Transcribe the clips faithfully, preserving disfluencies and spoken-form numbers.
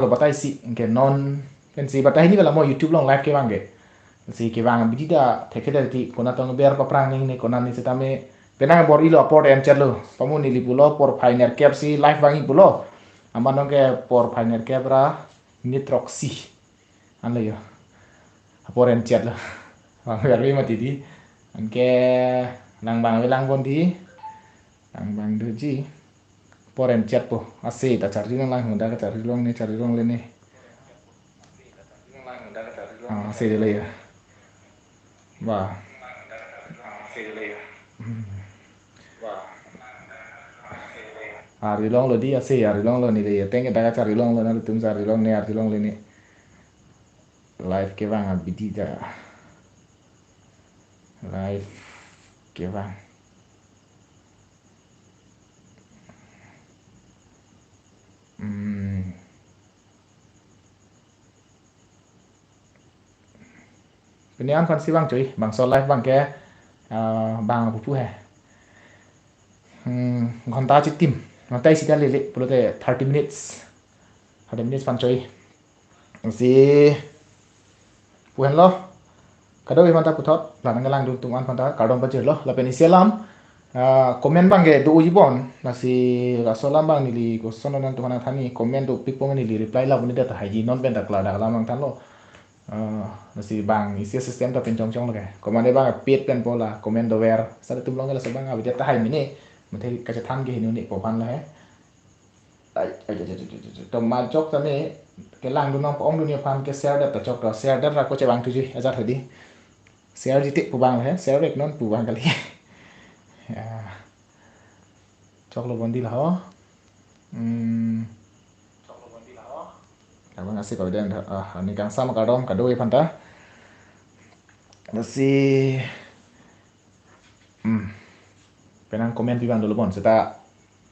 lo batai si, anke non pensi batai hini bala mo YouTube along live kevang ke. Si kevang abidi ta thekthe ti konat tong ber paprang ning ne konat ni setame penang bor-ilo apor en chat lo. Pamu neli pulo porphai nerkep si live vangji pulo. Amat nonke porphai nerkep ra minute throksi. Anlo yo. Apor en chat lo. Vang verve mati di. Anke lang vangve lang pon di. Lang vang doji. Apor en chat po. Ase ta charli nang lang, dak charli longle, charli longle ne. Ah, ase dolo ya. Ba. Hmm. Arjulonglo di, ase arjulonglo ne de. Teng dak charjulonglo, nanglitum charjulong ne, arjulongle ne. Live kevang abidi ta. Live kevang. Hmm. Pini an aphan si vang choi, bangso live abang ke, ah, vang pupu he. Hmm, ghonta chitim, ghonta isi ta lele, pulote thirty minutes. Thirty minutes aphan choi. Si pu henlo. Kadokave aphanta puthot, la nangkelangdun atum an aphanta kardom pajirlo. Lapen isi alam, ah, comment abang ke do-oji bon. Lasi laso alam abang neli koson nangtum aphan thani comment dopik pon neli reply la buni data haiji non pen ta klardak alam abang thanlo. Ah, lasi bang isi system ta pen chongchong lo ke. Comment abang paid pen po la comment dover. Sa latum along ke laso abang abidet tahai mene. Mate kachethan ke hini ne po aphan lo he. Ai, ai, ai, ai, ai, ai, ai. To majok tame kelangdun nang ong dunia aphan ke share det ta chok to, share det ra ko chevang thuji ajat hedi. Share jite pu abang he, share rek non pu abang kali. Ya. Choklo bon di la ho. Hmm. Abang ase ko den, ah, ani kangsam kardom kadokave aphanta. Lasi Hmm. Penang comment pi abang dolo bon, seta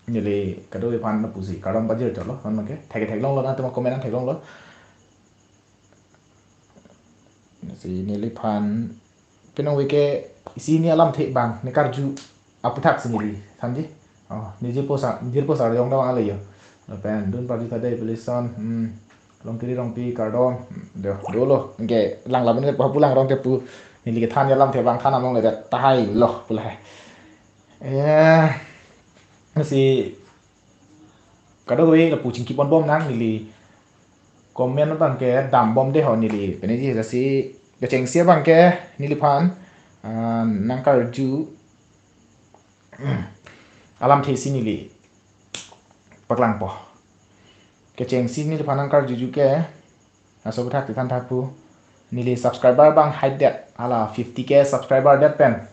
neli kadokave aphan lapusi kardom pajir chotlo, non ke thek theklonglo, nangtum comment nang theklonglo. Si neliphan penang wike isi ni alamthe abang ne karju aphuthak si neli thanji. Oh, nijir posa, nijir posa yong dawang ala yo. Lapen dun party thade pelison, hmm. Rongkiri Rongpi kardom, hmm, do, dolo. Anke lang laban ke papu lang rong ke pu neli kethan alamthe abang than among le tahai lo pu la he. Eh, si kadokave lapu chingki pon bom nang neli comment abang ke dam bom de ho neli. Pini ji si kechengsi abang ke neliphan, ah, nang karju alamthe si neli paklangpo. Kechengsi neliphan nang karjuju ke, laso aphuthak ti than tha pu, neli subscriber abang height det, hala fifty K subscriber det pen.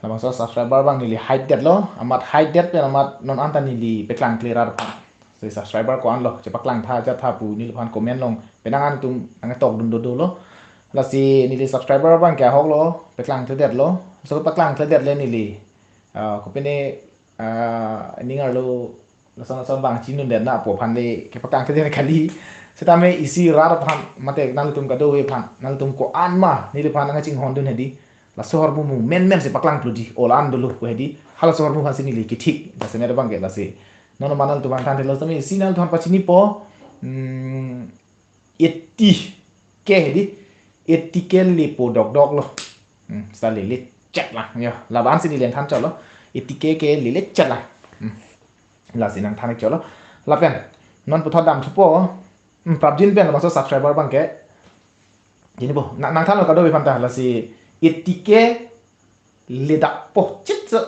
Labangso subscriber abang neli height detlo, amat height det pen amat non anta neli paklang kle rat aphan. Si subscriber ko-an lo, chepaklang tha ajat tha pu neliphan comment along penang nangtum nangtokdun do dolo. Lasi neli subscriber abang ke ahok lo, paklang thedetlo. So paklang thedet le neli, ah, kopine, ah, ning arlo lason lason abang chinun det na pu aphan le kepaklang thedet kali. Setame isi rat aphan mate nangtum kadokave aphan, nangtum ko-an ma neliphan nangchinghondun hedi. Laso ahormu mu menmen si paklang pludi, ola-an dolo pu hedi. Halaso ahormu aphan si neli kethik, lasi ne abang ke lasi. Non ma nangtum aphan than thelo setame isi nangtum aphan pachinipo, hmm, eighty K hedi, eighty K lepo dokdok lo. Hmm, seta lele chet lang, yo, laban si neli than chotlo, eighty K ke lele chet lang. Hmm, lasi nang than chotlo. Lapen, non puthot dam thupo, hmm, prapjin pen labangso subscriber abang ke. Jini po, nang, nang thanlo kadokave aphanta, lasi eighty K le dakpo chit so.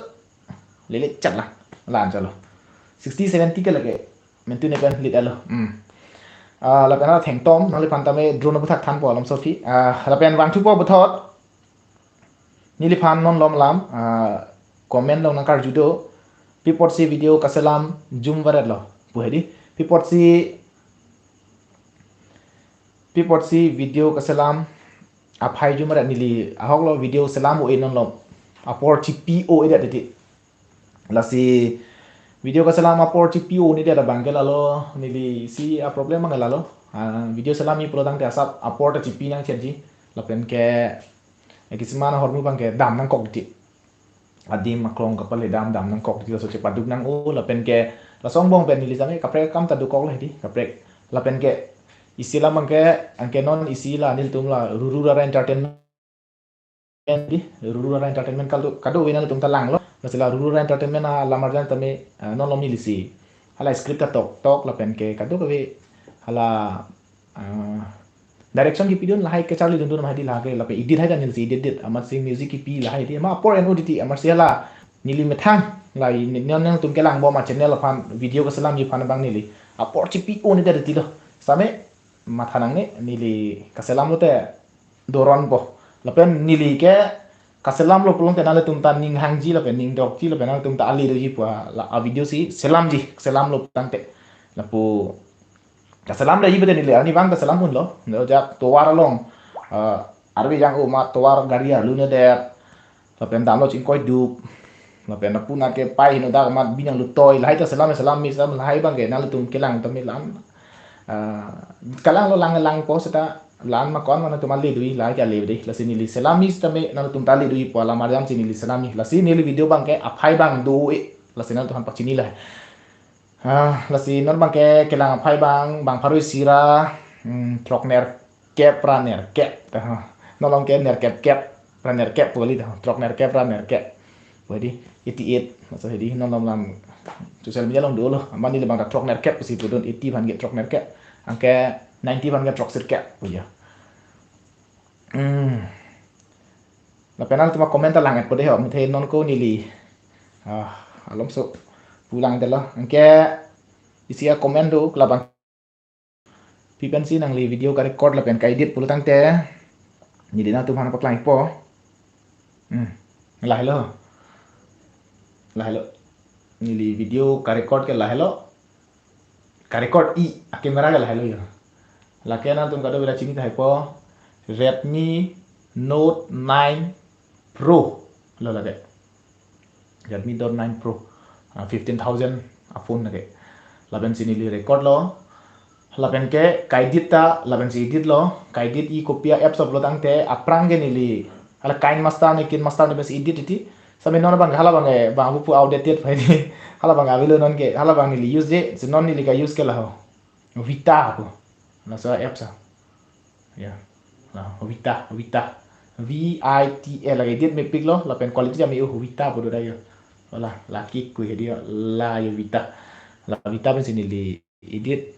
Lele chet lang. Lan chotlo. Sixty, seventy K lake. Mentu ne pen lit alo. Hmm. Ah, lapen athengtom, nangliphan tame drone aphuthak thanpo alam sofi. Ah, lapen vang thupo puthot. Neliphan non malom alam, ah, comment along nang karju do. Pi apotsi video kaselam jum varet lo pu hedi. Pi apotsi Pi apotsi video kaselam aphai jum varet neli ahok lo video selam o-e non lo apor chipi o-e det titi. Lasi video kaselam apor chipi o-e det abang ke lalo neli si a problem abang lalo. Ah, video selamji pulo tangte asap apor ta chipi nangchetji. Lapen ke, eh, kisima ahormu abang ke dam nangkok titi. Adim aklong kapale dam dam nangkok titi laso chepaduk nang-o lapen ke laso angbong pen neli jame kaprek akam ta dokok le hedi kaprek Lapen ke isi alam abangke, anke non isi la nelitum la Ruru Rara Entertainment di, Ruru Rara Entertainment kado, kadokave nanglitum ta langlo. Lasi la Ruru Rara Entertainment alamarjan tame, ah, non malom nelisi hala script ta toktok lapen ke kadokave hala, ah, direction kipidun lahai kecharlidun dun mahai di, lahai lapen edit hai ta nelisi edit edit, amatsi music kipi lahai di, ma apor en-o titi, amatsi hala neli methang la neli nanglitum kelang bom achannel aphan video keselamji aphan abang neli apor chipi un-edet titi lo. Same matha nangne, neli kaselamlo te doronpo. Lapen neli ke kaselamlo pulote nanglitum ta ning hangji lapen ning dokji lapen nanglitum ta ale doji pu la avideo si selamji, selamlo tangte. Lapu kaselam doji pute neli arnivang kaselam unlo. Neli ajak tovar along, eh, arve jang-o amat tovar gari arlu nedet. Lapen damlo chingkoi dup. Lapen apuna ke pai hino dak amat binang lutoi. Lahai ta selam, selam mi selam lahai abangke nanglitum kelang tame la-an, ah, kalanglo, lang langpo seta la-an ma ko-an ma nanglitum ale doji, lahai ke ale doji. Lasi neli selamji setame nanglitum ta ale doji pu alamarjan si neli selamji. Lasi neli video abangke aphai abang do-e. Lasi nanglitum aphan pachini lahai. Ah, lasi non abangke kelang aphai abang, bang pharo isi ra, hmm, throk nerkep ra nerkep. Ta, ha. Non along ke nerkep kep ra nerkep pu kali ta, throk nerkep ra nerkep pu hedi, eighty eight. Masa hedi non along lam social media along dolo. Amat neli abang ta throk nerkep pusi pudun, eighty aphan ke throk nerkep. Anke ninety aphan ke throk sirkep pu ya. Hmm. Lapen nanglitum comment ta lang-etpo dei ho, muthe non ko neli, ah, alomso pulang delo. Anke isi acomment do, labang pi pensi nangli video ka-record lapen ka-edit pulo tangte, neli nanglitum aphan paklangpo. Hmm. Lahelo. Lahelo. Neli video ka-record ke lahelo. Ka-record-i, a-camera ke lahelo ya. Lake nanglitum kadokave ta chini tahaipo, Redmi Note nine Pro lo lake. Redmi Note nine Pro, ah, fifteen thousand a-phone lake. Lapen si neli record lo. Lapen ke ka-edit ta, lapen si edit lo. Ka-edit-i kopi a-apps pulo tangte, aphrang ke neli hala KineMaster ne, KineMaster ne pensi edit titi. Same non abang, hala abang, eh, bang abu pu outdated pai di. Hala abang avelo non ke, hala abang neli use-je, si non neli ka-use ke laho. Vita pu. Laso apps a. Ya. La Vita, Vita. V I T A, lake edit mepik lo, lapen quality jam yo Vita pu do dai yo. Wala, lake kui hedi yo, la yo Vita. La Vita pensi neli edit.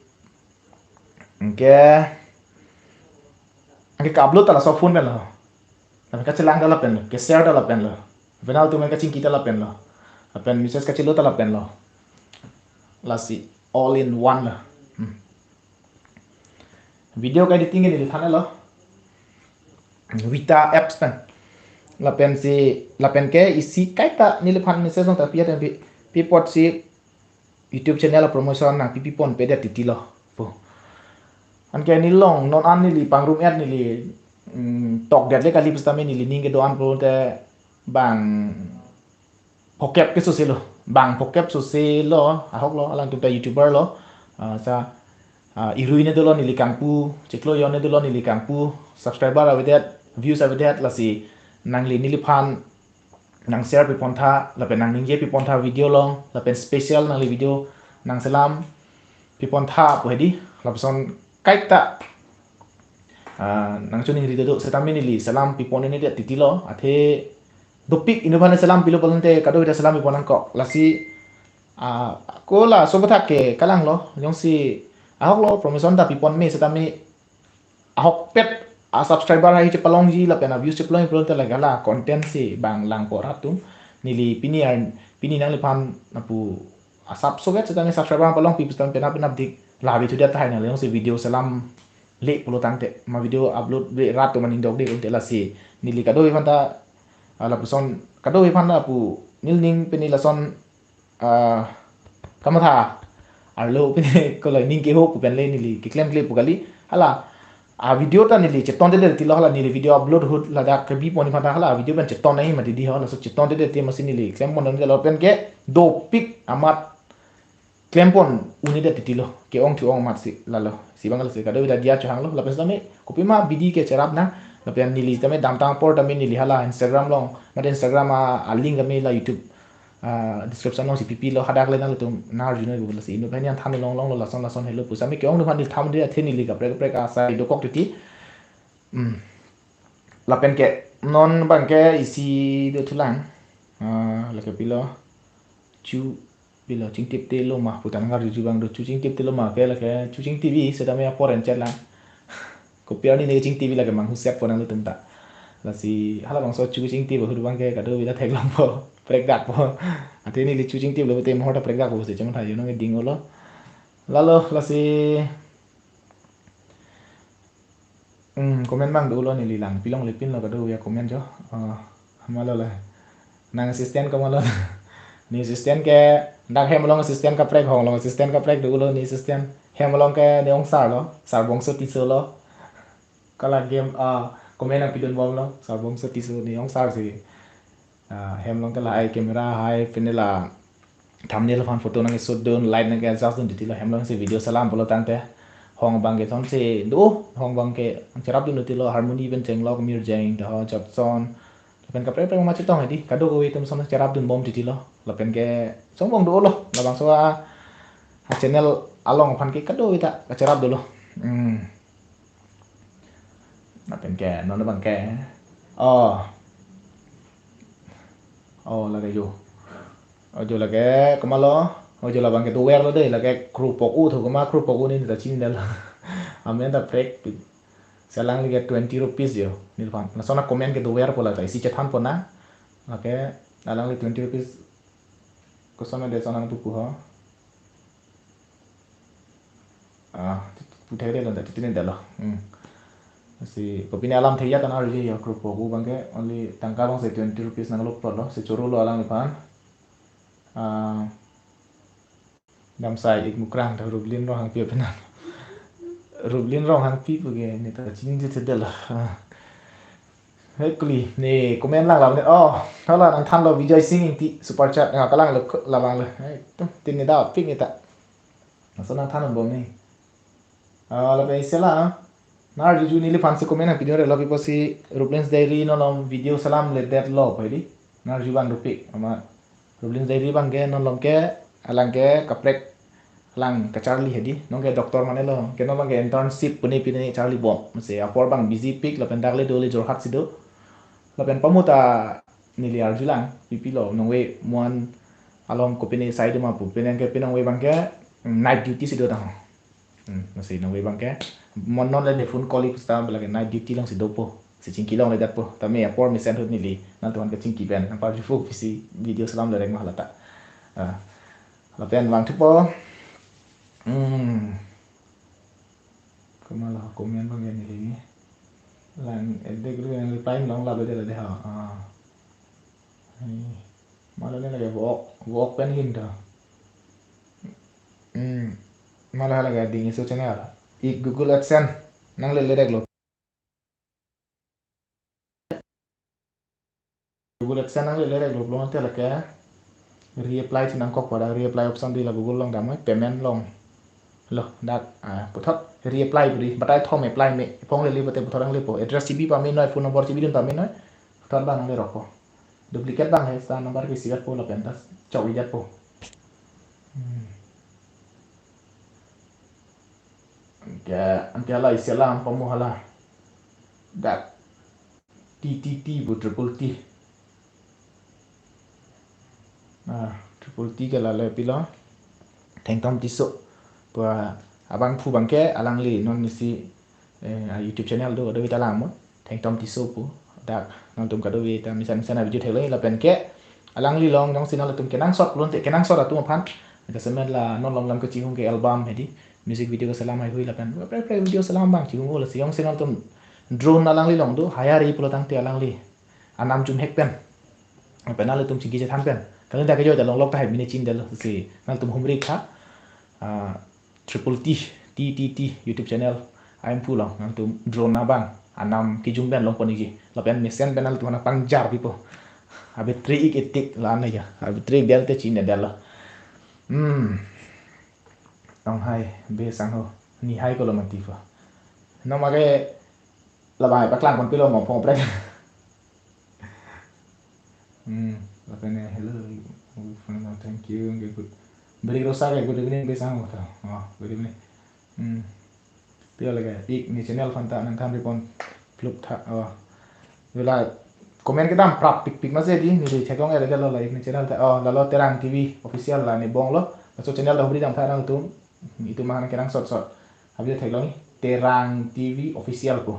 Anke, anke ka-upload ta laso phone pen lo. Lapen kachelang ta lapen lo, ke-share ta lapen lo. Lapen nanglitum pen kachingki ta lapen lo. Lapen message kachelo ta lapen lo. Lasi all in one lo. Hmm. Video ka-editing ke neli than lo. Vita apps pen. Lapen si, lapen ke isi kaita neliphan message nong ta pi-et pi, pi apotsi YouTube channel promotion nangpipi ponpedet titi lo pu. Anke neli along non an neli pangrum-et, neli, mm, tokdet le kali pusitame neli ning kedo-an pulote bang phokep ke sose lo. Bang phokep sose lo, ahok lo, alangtum ta YouTuber lo. Ah, sa, ah, irui ne dolo neli kangpu, chiklo jon ne dolo neli kangpu, subscriber avedet, views avedet, lasi nangli neliphan nang-share pipontha, lapen nangningje pipontha video along, lapen special nangli video nangselam pipontha pu hedi, lapuson kaita, ah, nangchoningri dodo, setame neli selam pipon-edet titi lo, athe dopik inut aphan selam pilo pulote kadokave ta selam pipon nangkok. Lasi, ah, ko laso aputhak ke kalang lo, jongsi ahok lo promotion ta pipon me setame ahokpet a-subscriber hai chepalongji lapen a-views chepalongji pulote lake hala content si bang langpo rat atum. Neli pini ar, pini nangliphan lapu asap soket setame subscriber palongpi pusitame penap penap dik labi thudet tahai nang, jongsi video selam le pulo tangte, ma video upload le rat atum aning dokde unte, lasi neli kadokave aphanta, ah, lapuson kadokave aphanta pu neli ning pini lason, ah, kamatha arlo pini koloi ning keho pu pen le neli keklemkle pu kali. Hala a-video ta neli chetondedet titi lo, hala neli video upload ahut ladak kebi pon aphanta hala video pen cheton nangji mati di ho, laso chetondedet titi, amatsi neli klem pon nangji lo, pen ke dopik amat klem pon un-edet titi lo, ke-ong thu-ong amatsi lalo. Si bang lasi kadokave ta diya chohang lo, lapen setame kopima bidi ke cherap nang, lapen neli tame damtang apor tame neli hala Instagram along, mate Instagram a, a-link tame la YouTube ah, description alongsi pipilo, hadak le nanglitum nangarjunon, lasi inut ahin an than longlonglo, lason lason helo pu. Sami ke-ong atum aphan neli than dei, athe neli kaprek kaprek asai dokok titi. Hmm. Lapen ke non abangke isi do thulang. Ah, lake pilo. Chu pilo, Chingtip Teloma pu ta nangarjuji abang do, Chu Chingtip Teloma ke, lake Chu Chingtip T V, setame apor enchet lang. Kopi arni ne Chingtip T V lake manghusep po nanglitum ta. Lasi halabangso Chu Chingtip ahut abangke kadokave ta theklongpo, prekdakpo. Athe neli Chu Chingtip Teloma te mohor ta prekdakpo pusi chematha, yo nang ding-olo. Lalo lasi Hmm, comment abang dolo, neli lang pilongle pinlo kadokave comment jo. Ah, komatlo le. Nang assistant komatlo. Ne assistant ke, dak hem along assistant kaprek, hong along assistant kaprek dolo, ne assistant. Hem along ke ne ongsar lo, Sarbongso Tisso lo. Kala game, ah, comment nangpidunbomlo, Sarbongso Tisso ne ongsar si. Ah, hem along ke lahai camera hai, pine la thumbnail aphan photo nang-shoot dun, light nang-adjust dun titi lo, hem alongsi video selam pulo tangte. Hong abangke thonsi do, hong abangke cherapdun titi lo, harmony pen chenglok, Mirjeng ta ho, Jotson. Lapen kaprek kaprek ma chetong hedi, kadokave atum ason cherapdunbom titi lo. Lapen ke chongbong dolo, labangso a, a channel along aphan ke kadokave ta kacherap dolo. Hmm. Lapen ke non abangke. Oh. Oh, lake jo. Oh, jo lake komatlo. Oh, jo labangke doverlo dei, lake Kru Pok-u tho, koma Kru Pok-u ne ta chinidetlo. Amen ta prek pi. Selang lake twenty rupees jo. Neliphan. Lason a comment ke doverpo la ta, isi chethanpo na. Lake alangli twenty rupees. Koson de sonang tuku ho. Ah, puthai de lo, da, titine de lo. Hmm. Si, kopine alam thekjat an arje ya, Kru Pok-u abangke, only tangka abangsi twenty rupees nanglo pro lo, si choro lo alangliphan. Ah, damsai ik mukrang ta Rublin Ronghangpi apenan. Rublin Ronghangpi puke, ne ta chinine thekdetlo. Ah. Hekuli, ne comment lang lam ne. Oh, hala nangthanlo Vijay Singh Ingti super chat. Ah, kalang lo, labang lo. Hai, tum, tin ne da, pik ne ta. Laso nangthanbom ne. Ah, lapen isi la. Nangarjuji, neliphansi comment nangpidunre lo, pi pusi Rublin's Diary non along video selamledetlo pu hedi. Nangarju abang dopik, amat Rublin's Diary abangke non along ke, alang ke kaprek, alang kacharli hedi. Non ke doctor mane lo, ke non abangke internship pune pine charlibom. Masi apor abang busy pik, lapen dak le do le Jorhat si do. Lapen pamuta neli arjulang, pipilo, nonve muan along kopine side ma pu, pine ke pinong ve abangke night duty si do tang. Hmm, masi nonve abangke. Mo non le ne phone call ik stam lake night duty alongsi dopo. Si chingki longledetpo. Tame apor mesen ahut neli nangtum aphan kachingki pen nangparjupo pusi video selamle reng ma hala ta. Ah. Lapen vangthupo. Hmm. Komatlo comment abang neli. Lang edek lu yang reply long la bede la de ha. Ah. Hai. Malo ne lake vok, vok pen hin ta. Hmm. Malo lake ding iso channel. Ik Google AdSense nanglele rek lo. Google AdSense nanglele rek lo pulote lake reapply thi nangkok pada, reapply option di la Google along damnoi, payment along. Lo, dak, ah, puthot reapply bri, batai thom apply me, iphong lele bate puthot nangle po, address chibi pamenoi, phone number chibidun pamenoi, puthot abang nangle rokpo. Duplicate abang he, sa number ke isivet po lapen ta chok-idetpo. Hmm. Anke, anke hala isi alam pamu hala. Dak. T T T pu, triple T. Ah, triple T ke lale pilo. Thengtom Tisso. Pu abangphu abangke alangli non isi, eh, a YouTube channel do, do vita lamo. Thengtom Tisso pu. Dak nangtum kadokave ta mesen mesen a video theklong lapen ke alangli along jongsi nangtum kenangsot lun te kenangsot atum aphan. Jasemet la non along lam kachihung ke album hedi, music video keselam haihui lapen kaprek kaprek video selam abang chihung-o, lasi jongsi nangtum drone alangli along do, hire-i pulo tangte alangli anam chumhek pen, pen nanglitum chingki chethan pen. Kali ta kejoi ta longlok tahai, mane chinidetlo, si nangtum humri tha. Ah, triple T, T T T YouTube channel, ahem pu along nangtum drone abang anam kejung pen longpon ikji. Lapen mesen pen nangtum aphan pangjar pipo. Abi trik ik etik la-an ya. Abi trik del te chinidetlo. Hmm. Tonghai be sangho. Nihai kolo mati po. Nang make labang paklangpon pilo mo phong prek. Hmm, lapen ne hello. Oh, fine, oh, thank you. Okay, good. Beri Rosa ke, good evening, besang, oh, oh, good evening. Hmm. Tiya lagi, ik ni channel aphan ta nangthan ripon pluk tha, oh. Wala comment kedam prap pikpik masi di, neli theklong er lo la ik ni channel ta, oh, lalo Terang T V official la ne bong lo. Laso channel ta humri dam tha nangtum, itum mahan kerang sot sot. Habis theklong Terang T V official pu.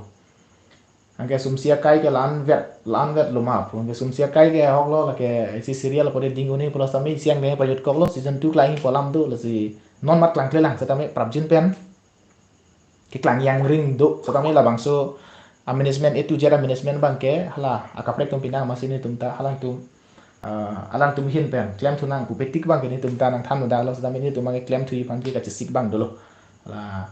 Anke Sumsi Akai ke la-anvet, la-anvet lo ma pu. Anke Sumsi Akai ke ahok lo lake isi serial pode ding un-e pulo setame isi anke pajut kok lo season two klang-i pu alam do lasi non mat klangkle lang setame prapjin pen keklang yang ring do setame labangso a management A to Z a management abang ke hala akaprek atum pinang masi netum ta halangtum, ah, alangtum ahin pen klemthu nang pu petik abang ke netum ta nangthan muda lo setame netum abang ke klemthu aphan ke kachesik abang dolo. Hala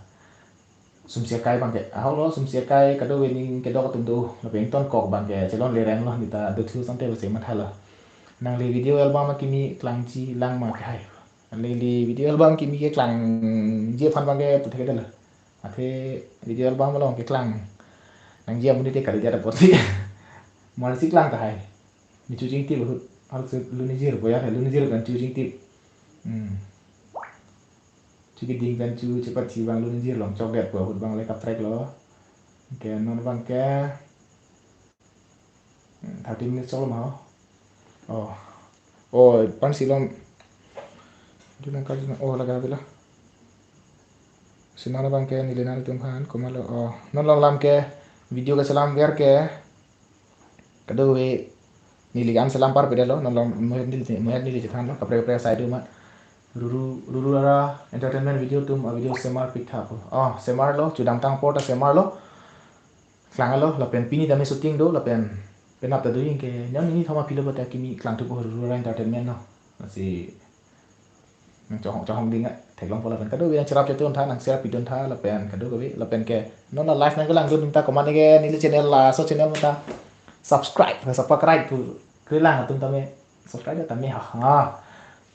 Sumsi Akai abang ke, ahok lo Sumsi Akai kadokave ning kedok atum do, lapen ingtonkok abang ke chelongle reng lo, neta dothu sante basi matha lo. Nangli video album akimi klangji lang ma kehai. Neli video album kimi keklangji aphan abang ke puthot kedolo. Athe video album along keklang nangji amonit te kali jada poti. Malsi klang tahai. Ni chu jingtip ahut, ahut si lunijir boya hai, lunijir kan chu jingtip. Hmm. Chu keding kan chu chepathi abang lunijir along chokdet pu ahut abang le kaprek lo. Ke non abang ke, hmm, thirty minutes chok lo ma ho. Oh. Oh, pan silom. Di nang kaji na, oh, laga bila. Si non abang ke neli nanglitum aphan komatlo, oh, non along lam ke video keselam ver ke kadokave neli kan selam par pedalo, non along muhet neli, muhet neli chethan lo, kaprek kaprek asai do ma. Ruru, Ruru Rara Entertainment video atum a video semar pik tha pu. Oh, semar lo, chudamtang apor ta semar lo. Klang lo, lapen pini tame shooting do, lapen penap ta do, anke non neli thoma pilo bata kimi klangthu po Ruru Rara Entertainment lo. Lasi nang chohong, chohong ding a, theklong po lapen kadokave nang cherap chetun tha, nang share pidun tha, lapen kadokave, lapen ke non la live nangkelang dun ta komat ke neli channel laso channel mata subscribe, subscribe pu kelang atum tame subscribe tame ha ha.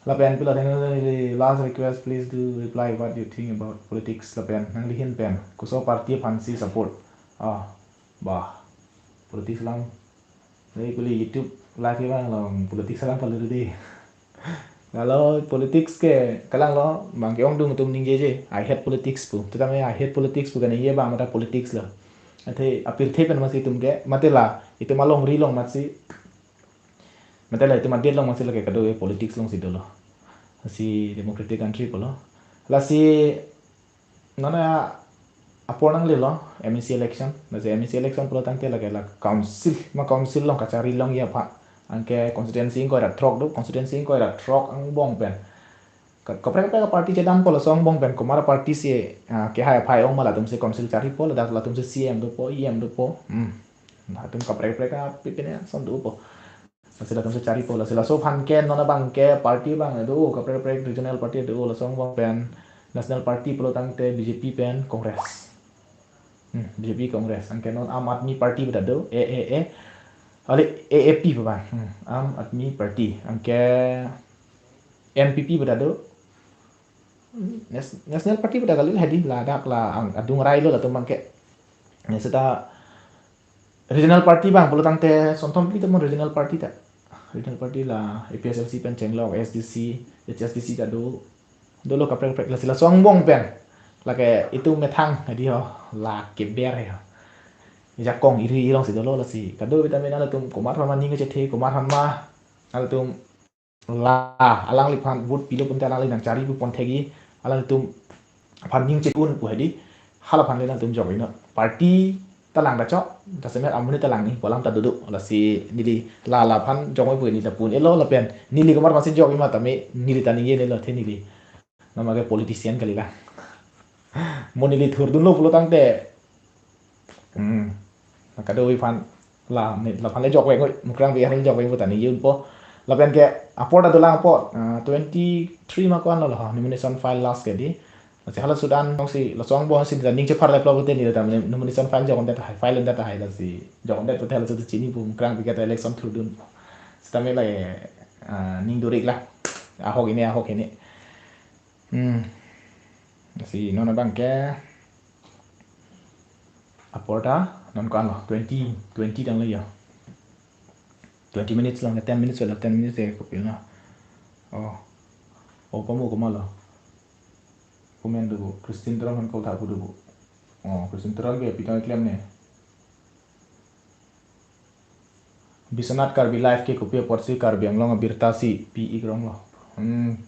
Lapen pilo theng neli last request, please do reply what you think about politics lapen nangli ahin pen koso party aphansi support. Ah, bah. Politics alam. Neli kuli YouTube live ke abang along politics alam palu de. Lalo politics ke kalang lo, abang ke ongdung atum ningjeje, "I hate politics" pu. Tame "I hate politics" pu kaningje abang mata politics lo. Athe apirthe pen masi itum ke, mate la itum alongri along masi, mate la itum adet along masi lake kadokave politics alongsi dolo. Lasi democratic country pulo. Lasi non apor nanglelo M A C election, lasi M A C election pulo tangte lake la council, ma council along kachari longji aphan. Anke constituency ingkoi ra throk do, constituency ingkoi ra throk angbong pen. Ka-, kaprek kaprek party chedam po laso angbong pen, komat party si, ah, kehai aphai ong ma latum si council chari po, ladak latum si C M do po, E M do po. Hmm. Latum kaprek kaprek a pipine son do po. Lasi latum si chari po, lasi laso aphan ke non abang ke party abang do, kaprek kaprek regional party do, laso angbong pen national party pulo tangte B J P pen Congress. Hmm, B J P Congress. Anke non Aam Aadmi Party pu ta do, A A A. Ale, A A P pu abang. Hmm, Aam Aadmi Party. Anke N P P pu ta do. Hmm, Nas-, National Party pu ta kali hedi ladak la ang adung rai lo latum abang ke. Seta regional party abang pulo tangte sonthom pli tamo regional party ta. Regional party la A P H L C pen chenglok, A S D C, H S D C ta do. Dolo kaprek kaprek lasi laso angbong pen. Lake itum methang hedi ho, lake ber he ho. Jakong iri irong si dolo lasi. Kadokave tame nanglitum komat aphan ma ning kachethe, komat aphan ma nanglitum la alangliphan vote pilo pute alangli nangchari pu pon thekji, alanglitum aphan ning chethe un pu hedi, hala aphan le nanglitum jok inon. Party ta lang ta chok, ta semet amonit ta lang ni, pu alam ta dodo, lasi neli la la aphan jok oi pu neli ta pon-elo lapen, neli komat aphansi jok-i ma tame, neli ta ningje-elo athe neli. Nama ke politician kali la. Mo neli thurdunlo pulo tangte. Hmm. Kadokave aphan la, ne, laphan le jok vek, Mukrang Bey aphan le jok vek pu ta ningje unpo. Lapen ke apor ta dolang apor, ah, twenty-three ma ko-an lo, nomination file last ke di. Lasi hala sudan jongsi laso angbong si ta ning chepharlep lo pute neli ta nomination file jokdet tahai, file undet tahai lasi jokdet pute hala sudan chini pu Mukrang Bey ke ta election thurdun. Sitame la, ah, ning durik la. Ahok hini, ahok hini. Hmm. Lasi non abang ke apor ta non ko-an lo, twenty, twenty tanglo ya. Twenty minutes lang, ten minutes wala, ten minutes ya kopilo. Oh. Oh, komo komo lo. Comment do bo. Christine Teron aphan call tha pu do bo. Oh, Christine Teron ke pitang klem ne. Biswanath Karbi Live ke kopi apotsi Karbi Anglong abirta si pi-ik rong lo. Hmm.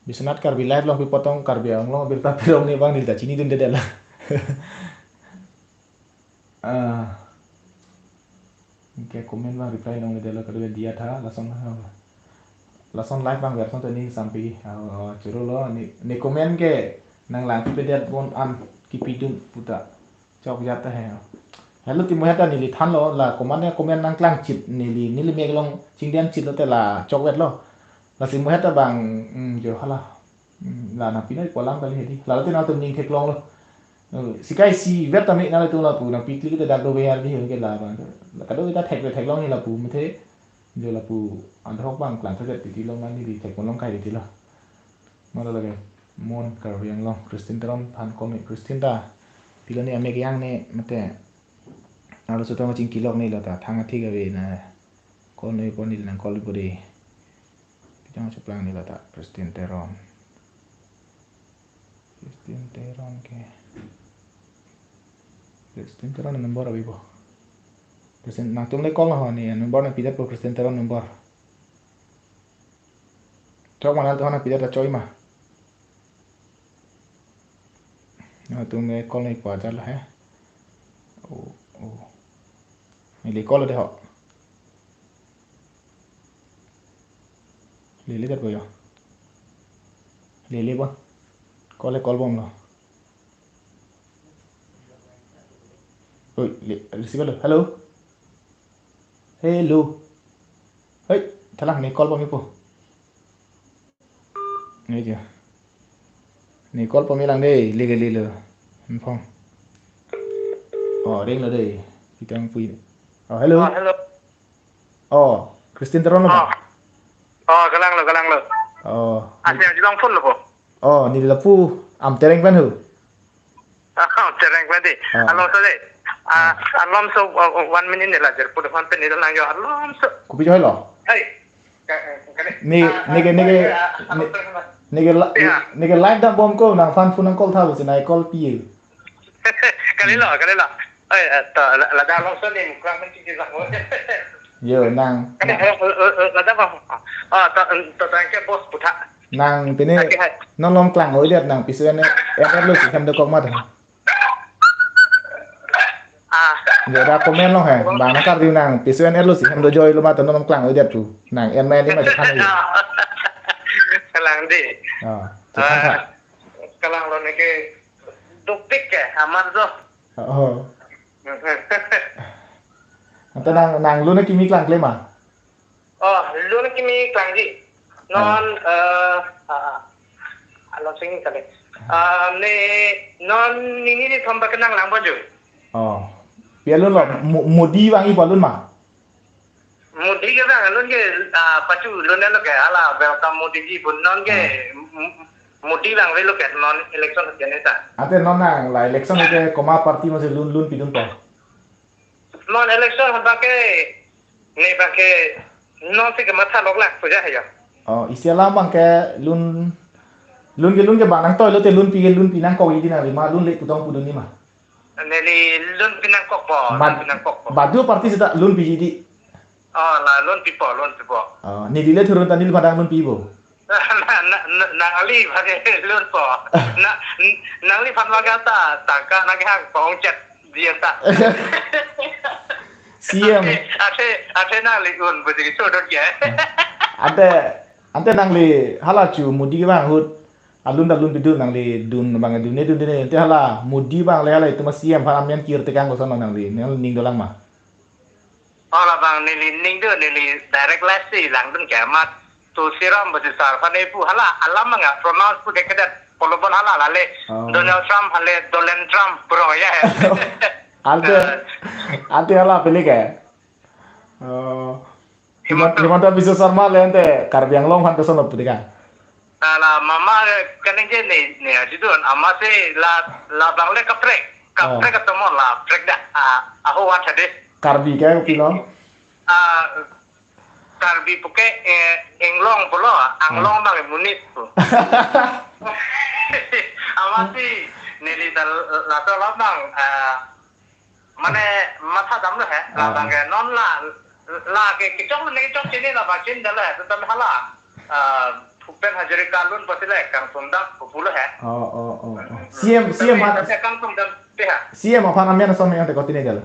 Biswanath Karbi Live along pi apot tong Karbi Anglong abirta pi rong ne abang neli ta chinidunde det la. Ah. Anke comment abang reply longledetlo, kadokave diya tha, lason ha. Lason live abang version to ning sampai. Oh, oh, choro lo, ne, ne comment ke nanglangpipedet bon an kipidun puta. Chokjat ta he. Hello, timo heta neli thanlo, la comment ne comment nangklangchit neli, neli mek along chingdam chitlo te la chokvetlo. Lasi mo heta abang, mm, jo hala. Hmm, la nangpi noi pu alam kali hedi. Lalo te nangtum ning theklonglo. Eh, sikai si vet tame nangtum lapu nangpi klik te dak do V R di ke la abang. Kadokave ta thek theklong ni lapu muthe. Jo lapu anthok abang klangtha det titi long mani di thek long kai titi lo. Malo lake. Mon Karbi Anglong Christine Teron aphan call ne, Christine ta. Pilo ne amek yang ne mate. Aro sutong chingkilok ne lo ta. Thang athik ave na. Call noi pon neli nang call bore. Kita masuk pelang ni lata Christine Teron. Christine Teron ke. Christine Teron number ave bo. Christine, nangtum le call ho ni number nangpidet po Christine Teron number. Chok mana tu nangpidet ta choi ma. Nangtum le call noi pu ajat lo he. Oh, oh. Neli call de ho. Lele det po jo. Lele po. Call le call bomlo. Oi, le, receive lo. Hello. Hello. Hei, thalang ne call bompo. Nge jo. Ne call pame lang dei, lege lilo. Info. Oh, ring lo dei. Pitang pui. Oh, hello. Oh, hello. Oh, Christine Teron lo Oh. ba? Oh, kalang lo, kalang lo. Oh. Asli ajibang phone lo po. Oh, neli lapu Amtereng pen ho. Ah, Amtereng pen dei. Ah. Alonso dei. Ah, Alonso, uh, uh, one minute ne la jer pu depan pen itu nang jo Alonso. Kopi jo helo? Hei. Ka-, ka-, Ne, ah, neke, ah, neke, ah, ne-, Alonso. Neke la-, Ya. Neke live dam bomko nangphan phone nang call tha pusi nang call pi. Kalilo, kalilo. Oi, eh, to, la, la da Alonso ni mukra men chingki sak mo. Yo, nang, Kali, nang. Eh, eh, eh, eh, la da bang. Oh, to, to, to, ke boss puta. Nang pine, Oke, hai. Non malom klang-oidet nang piso en, en et lo si hem dokok ma ta. Ah. Yo, da comment lo he. Bang nang karju nang piso en et lo si hem dojoi lo ma ta non malom klang-oidet pu. Nang en ma en ma ta than. Kalang dei. Ah, ta than. Ah, kalang lo neke dukpik ke, amat jo. Oh. Ante nang, nang lun akimi klangkle ma? Oh, lun akimi klangji. Non, eh, ah, ah. Along sing kali. Ah, ne, non nini ni thomba kenang lang baju. Oh. Pi alun lo, Mo-, Modi vangji pu alun ma? Modi ke bang, alun ke, ah, pachu lun lo ke, hala, welcome Modi ji, bun non ke, Ah. M-, M-, Modi vangve lo ke, non election ke neta. Ante non nang, la election ke komat party masi lun, lun pidun po? Non election abang ke, ne abang ke, non si kematha lok lang puja hai ya. Oh, isi alam abang ke lun, lun ke lun ke bang nangtoi lote lun pi ke lun pi nangkok hedi nang rima lun le putong pudun ni ma. Neli lun pi nangkok po, Bad-, lun pi nangkok po. Badu party seta lun pi hedi. Oh, la lun pipo, lun pipo. Oh, neli le thurun ta neliphan dang lun pi bo. Na, na, na, nangliphan lun po. Na, n-, nangliphan maga ta, tangka nang hang pong chet dia ta. C M. Ate, ate, ate nangli un budi so dot ya. Ante, ante nangli hala chu Modi ke bang ahut. Alun ta lun pidun nangli dun bang dun ne dun ne ante hala Modi bang le hala itum C M aphan amen kir tekang koson nangli. Nangli ning dolang ma. Oh, labang neli ning do, neli direct live si langdun ke amat. Tulsiram Bajaj sir aphan ne pu hala alam manga pronounce pu ke kedat polobon hala lale. Oh. Donald Trump hale Donald Trump bro ya. Ante, Eh. Ante hala pele ke. Oh. Himanta. Himanta, Himanta Biswa Sarma le ante Karbi Anglong aphan koson lo pu tekang. Ah, la mama, eh, kaningje ne, ne aji dun, amatsi la, labang le kaprek, kaprek Oh. Katomo la, prek da, ah, aho wa thade. Karbi ke pilo? Ah, Karbi puke, eh, Inglong pulo, Anglong abang ke monit pu. Amatsi neli ta laso alam abang, ah, mane matha damlo he, la Ah. abang ke non la, la ke kechok ne kechok chini la bachin dalo he, tame hala, ah, Bhupen Hazarika alun pasi le kangsum dam pulo he. Oh, oh, oh, oh. C M, C M Tame aphan, tame kangsum dam pe ha. C M aphan amen ason yang teko tine dalo.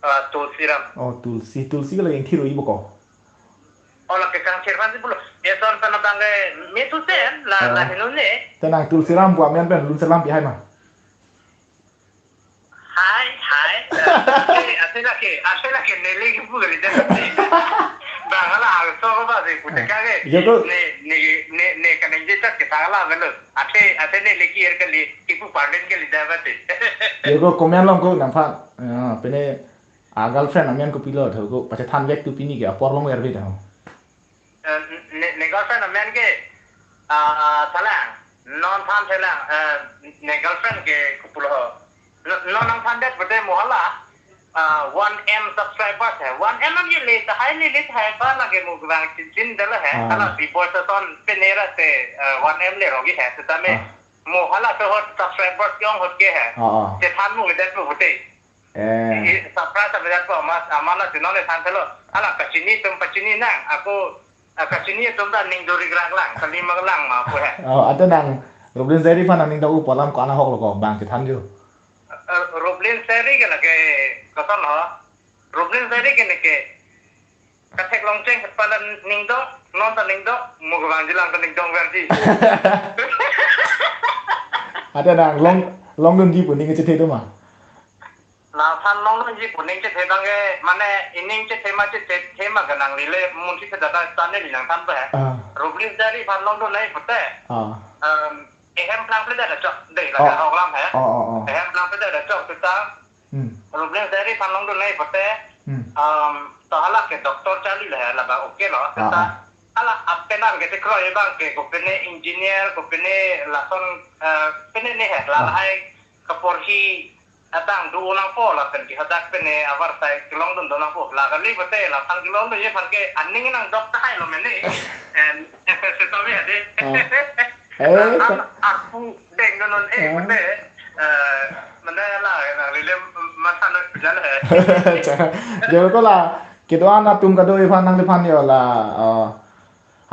Ah, Tulsiram. Oh, Tulsi, Tulsi ke lagi yang thiru ibu ko. Oh, lake kangthir aphansi pulo. Ya son pen abang ke metu sen, la, Oh. la hinu ne. Tenang, Tulsiram pu amen pen lunselam pi hai ma. Hai, hai. Eh, ase lake, ase lake neli kipu kali jan. Bang hala hal so ba si pute ka ke. Ya, betul. Ne, ne, ne, ne kaningje chat ke tangla melo. Ase, ase neli ki er kali, kipu pardon kali jan ba si. Ya, ko comment along ko nangphan. Ya, pine a girlfriend amen kopilo tho ko pachethan vek tu pini ke apor longver ve tho. Eh, ne, ne girlfriend amen ke, ah, thalang, non than thalang, eh, ne girlfriend ke kopulo ho. No, non nangthan det pute mo hala, ah, one M subscribers he. One M an ke le tahai le le tahai ba lake mo gvang chin chin dalo he. Ah. Hala viewers ason pine ra te, eh, one M le rogi he. Tame Ah. mo hala so hot subscribers yong hot ke he. Ah, ah. Te than mo det pute. Eh. I, i, surprise apa jat ko, amat, amat la si non le than thelo. Hala kachini atum pachini nang, ako, ah, kachini atum ta ning duri grak lang, kalima lang ma ako he. Oh, ante nang Roblin Seri aphan nang ning dok u pu alam ko-an ahok lo ko, bang chethan jo. Eh, Roblin Seri ke lake, koson ho? Roblin Seri ke ne ke, katheklong cheng kepala ning dok, non ta ning dok, mo gvang jilang ta ning dok verji. Ante nang long, longdunji pu ning chethe tu ma. Laphan longdunji pu ning chethe abang ke, mane ining chethe ma chethe ma ke nangli le munthi theda ta tane li nangthan pe he. Ah. Roblin Seri aphan longdun nai pute. Ah. Em, ehem plang ple da chok, dei la Oh. ka hok lam he. Oh, oh, oh. Ehem plang ple da chok, seta Hmm. Roblin Seri aphan longdun nai pute. Hmm. Em, to hala ke doctor charli le he, la ba okay lo. Ah, Seta ah. hala apenan ke te kroi abang ke, kopine engineer, kopine lason, eh, pine ne he, la Ah. lahai kaporhi adang do nangpo lapen ke hadak pine avarsai kelongdun do nangpo. La kali pute laphan kelongdunji aphan ke aning nang dok tahai lo mene. Em, seta me ade. Ah. Eh, An, ta- an, aku deng non eh, Ah. pute, eh, mane la, nangli le masa no pujal he. Cha, jor ko la, kedo-an atum kado-i aphan nangliphan yo la, eh,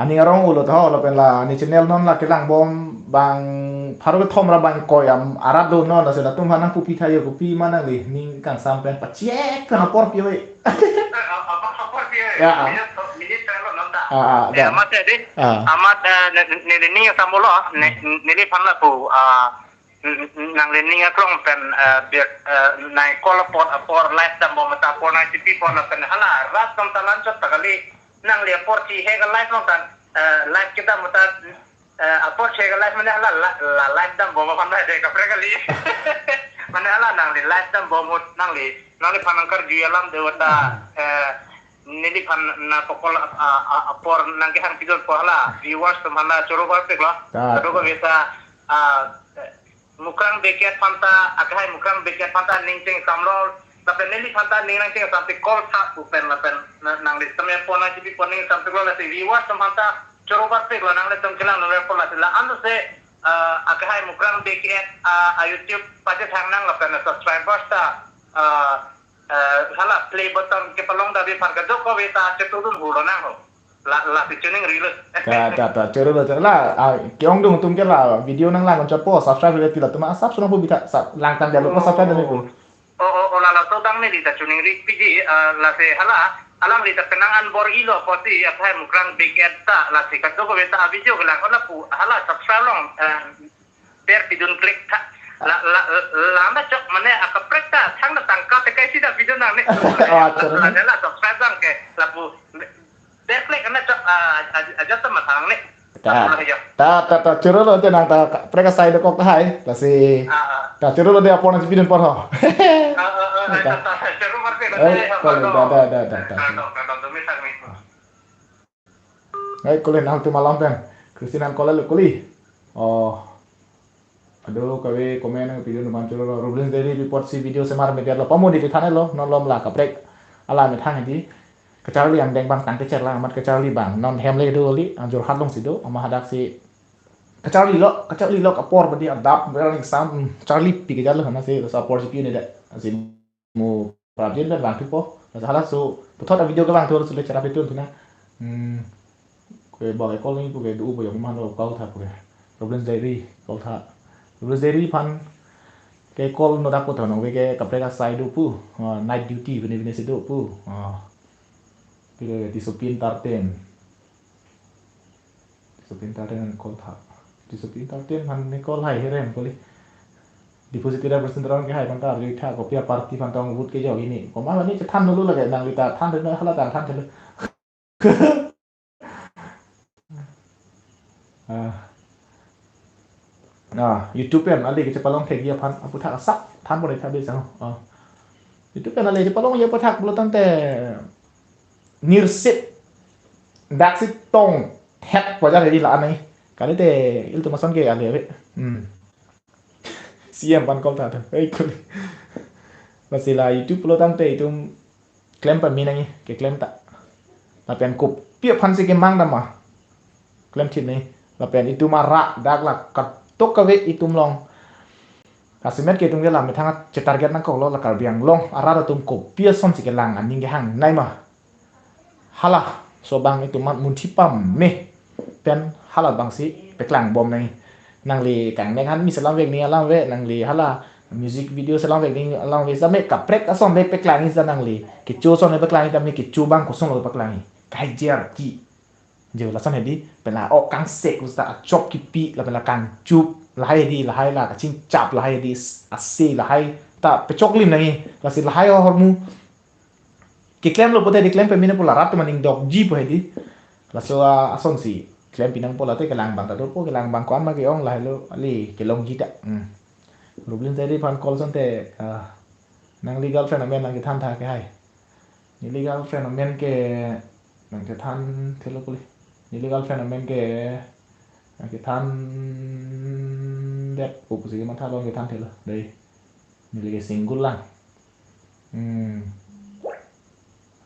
aning arong ulo tho, lapen la, ne channel non la kelang bom bang, pharo kethom ra bang koyam, arat do non, la seta atum aphan nangpupi tha yo, kopi ma nangli, ning kangsam pen, pachiek pen apor pi oi. Eh, a-, apa, apor pi oi? Ya, ah. Minit, minit terlalu nonta. Ah, ah, Eh, da. amat ya, deh. Ah. Amat, eh, ne, ne, ne, ning samolo, ne, Hmm. neliphan lapu, ah, n-, n-, nangli ning aklong pen, eh, biar, eh, nai call apor, apor live dam bom ta apor nai chipi apor lapen hala rat nonta lanchot ta kali nangli apor chihe ke live nonta, eh, live kedam ta, eh, apor chihe ke live mane hala la, la live dam bom aphan bai de kaprek kali. Mane hala nangli live dam bom ahut nangli, nangliphan nangkarju alam de ta, eh, neliphan nangpokol ap-, a, a, apor nangkehang pidun apor hala viewers atum hala choro barpik lo. Ta. Kadokave ta, ah, eh, Mukrang Bey Kiyat aphan ta, akehai Mukrang Bey Kiyat aphan ta ning chingsamlo, lapen neliphan ta ning nangchingsampi call tha pu pen lapen na-, nangli tame apor nangchipi apor ning sampi lo, lasi viewers atum aphan ta choro barpik lo, nanglitum kelang nangver apor lasi la-an se, ah, akehai Mukrang Bey Kiyat, ah, a YouTube pachethang nang lapen subscribers ta, ah, eh, hala play button kepalong davi aphan kadokave ta chetudun hulo nang ho. La, lasi chuning rilo. Ta, ta, ta, choro lo, choro la, ah, ke-ongdung atum ke la, video nanglang chotpo, subscribe le tila atum, ah, sub sunang pu bitha, sub, lang tang dia lo, subscribe dan pu. Oh, oh, oh, la, la, to dang neli ta chuning ri piji, eh, lasi hala, alangli ta penang an bor-ilo pusi, akehai Mukrang Bey Kiyat ta, lasi kadokave ta video kelang, oh, lapu, hala subscribe long, eh, ber pidun klik tha. La, la, la, la, na chok mane akaprek ta, thang na tangka te kai sida video nang ne. Ah, choro. La, la, la, subscribe lang ke, lapu, ber klik na chok, ah, ah, ah, ajat ta mathang ne. Ta. Lapu lo ya. Ta, ta, ta, choro lo te nang ta, kaprek asai dokok tahai, lasi. Ah, ah. Ta, choro lo te apor nangchipi dun apor ho. Ah, ah, ah, ah, Ta. ta, ta, choro mar ke, Eh, na, kali, pardon. Da, da, da, da, da. Pardon, pardon, to me sang ni. Ai, kuli nangtum alam pen. Christine an call lo kuli. Oh. Kadokave comment nangpidun aphan choro lo. Roblin Seri apotsi video semar media lo. Pamodi pithan lo. Non lom la kaprek. Ala methang di. Kacharli angdeng abang tangte cherla amat kacharli abang. Non hem le do li, ah, Jorhat alongsi do, amat hadak si kacharli lo, kacharli lo kapor badi adap, berang exam, hmm, charli pi kejalo, amatsi, so apor si pi ne da, si mo prabjin dan bang thupo, so halaso, puthot a-video kevang thu, so le charap itu thuna. Hmm, ke bang call ni pu ke do upo yang man lo call tha pu ke. Roblins Diary, call tha. Roblins Diary aphan ke call no dak pu tha nong ve ke kaprek asai do pu, ah, night duty bini bini si do pu. Ah. Pile Tisopin Tarten. Tisopin Tarten call tha. Tisopin Tarten aphan ne call hai herem kali. Deposit representative ke hai aphan ta arju tha kopi a-party aphan tong vote kejok ini. Komat ani chethan dolo lagi nangli ta than dolo hala ta than dolo. Ah. Ah, YouTube pen ale kechepalong thekji aphan aputhak asap than pore tha be sang. Ah. YouTube pen ale chepalongji aputhak pulo tangte nirsit daksi tong thek pajar hedi la anai. Kalite ilitum ason ke ale ave. Hmm. C M aphan call tha. Hei kuli. Lasi la YouTube pulo tangte itum klem pame nangji, keklem ta. Lapen kopi aphansi kemang dam ma. Klem thip nangji. Lapen itum arat dak la katok kave itum along. Kasimet ke itum ke la methang chetarget nangkoklo la Karbi Anglong arat atum kopi asonsi kelang aning kehang nai ma. Hala, so abang itum amat munthi pame pen hala abangsi paklang bom nangji. Nangli kangnek han mi selam vek ni alam ve, nangli hala music video selam vek ni alam ve, same kaprek ason le paklang isi nangli. Kecho ason le paklang isi, tame kecho abang koson lo paklang isi. Kajear ki. Jo lason hedi, pen la ok kangsek usta achok kipi, lapen la kangchup, lahai hedi, lahai la kachingchap, lahai hedi, ase, lahai ta pechok lim nangji, lasi lahai ahormu. Keklem lo pute di klem pame nangpo la rat atum aning dokji po hedi. Laso, ah, asonsi klem pi nangpo late kelang abang ta dopo, kelang abang ko-an ma ke-ong lahelo ali kelongji ta. Hmm. Roblins Diary aphan call asonte, ah, nangli girlfriend amen nangkethan tha ke hai. Neli girlfriend amen ke nangkethan thelo kuli. Neli girlfriend amen ke nangkethan det po pusi matha lo nangkethan thelo. Dei. Neli ke single lang. Hmm.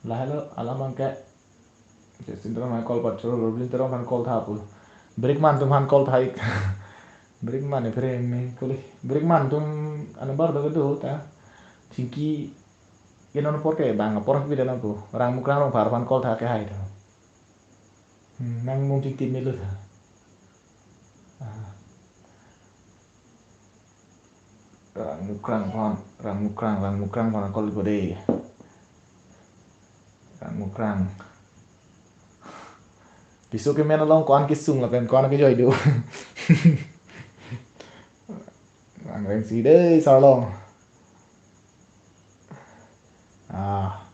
Lahelo alam abang ke. Justin Teron aphan call patchoro, Robin Teron aphan call tha pu. Brickman atum aphan call tha ik. Brickman ephere me kuli. Brickman atum anabar do kedo ta. Chingki ke non apor ke bang apor pi dana pu. Rang Mukrang Rongphar aphan call tha ke hai ta. Hmm, nang mung chingki melu ta. Ah. Rang Mukrang aphan, Rang Mukrang, Rang Mukrang aphan call ipo dei. Rang Mukrang. Piso kemen along ko-an kesung lapen ko-an kejoi do. Rang Rengsi dei sarlong. Ah.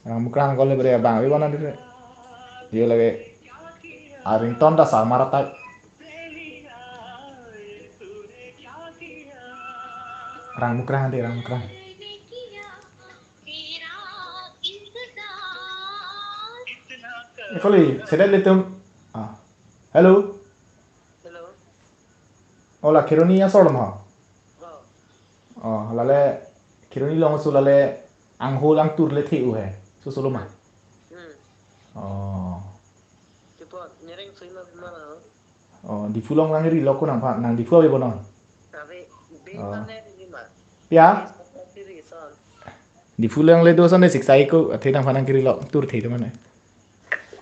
Rang Mukrang call le bre abang. Iwan adi. Dia lagi. Aring ton dasar maratai. Rang Mukrang dei, Rang Mukrang. Eh, kuli, sedet ilitum. Ah. Hello. Hello. Ola, Kheroni asor lo ma? Oh. Oh, lale Kheroni along so lale anghul angtur le the-u he. So so lo ma? Hmm. Oh. Tipo, nyereng sui ma ma. Oh, Diphu along nangri lo ko nangphan, nang Diphu ave bo non? Ave, be Oh. Mane ni ma. Pia? Be sa siri son. Diphu along le do son de sik sai ko, athe nangphan nangkiri lo, tur the do mane.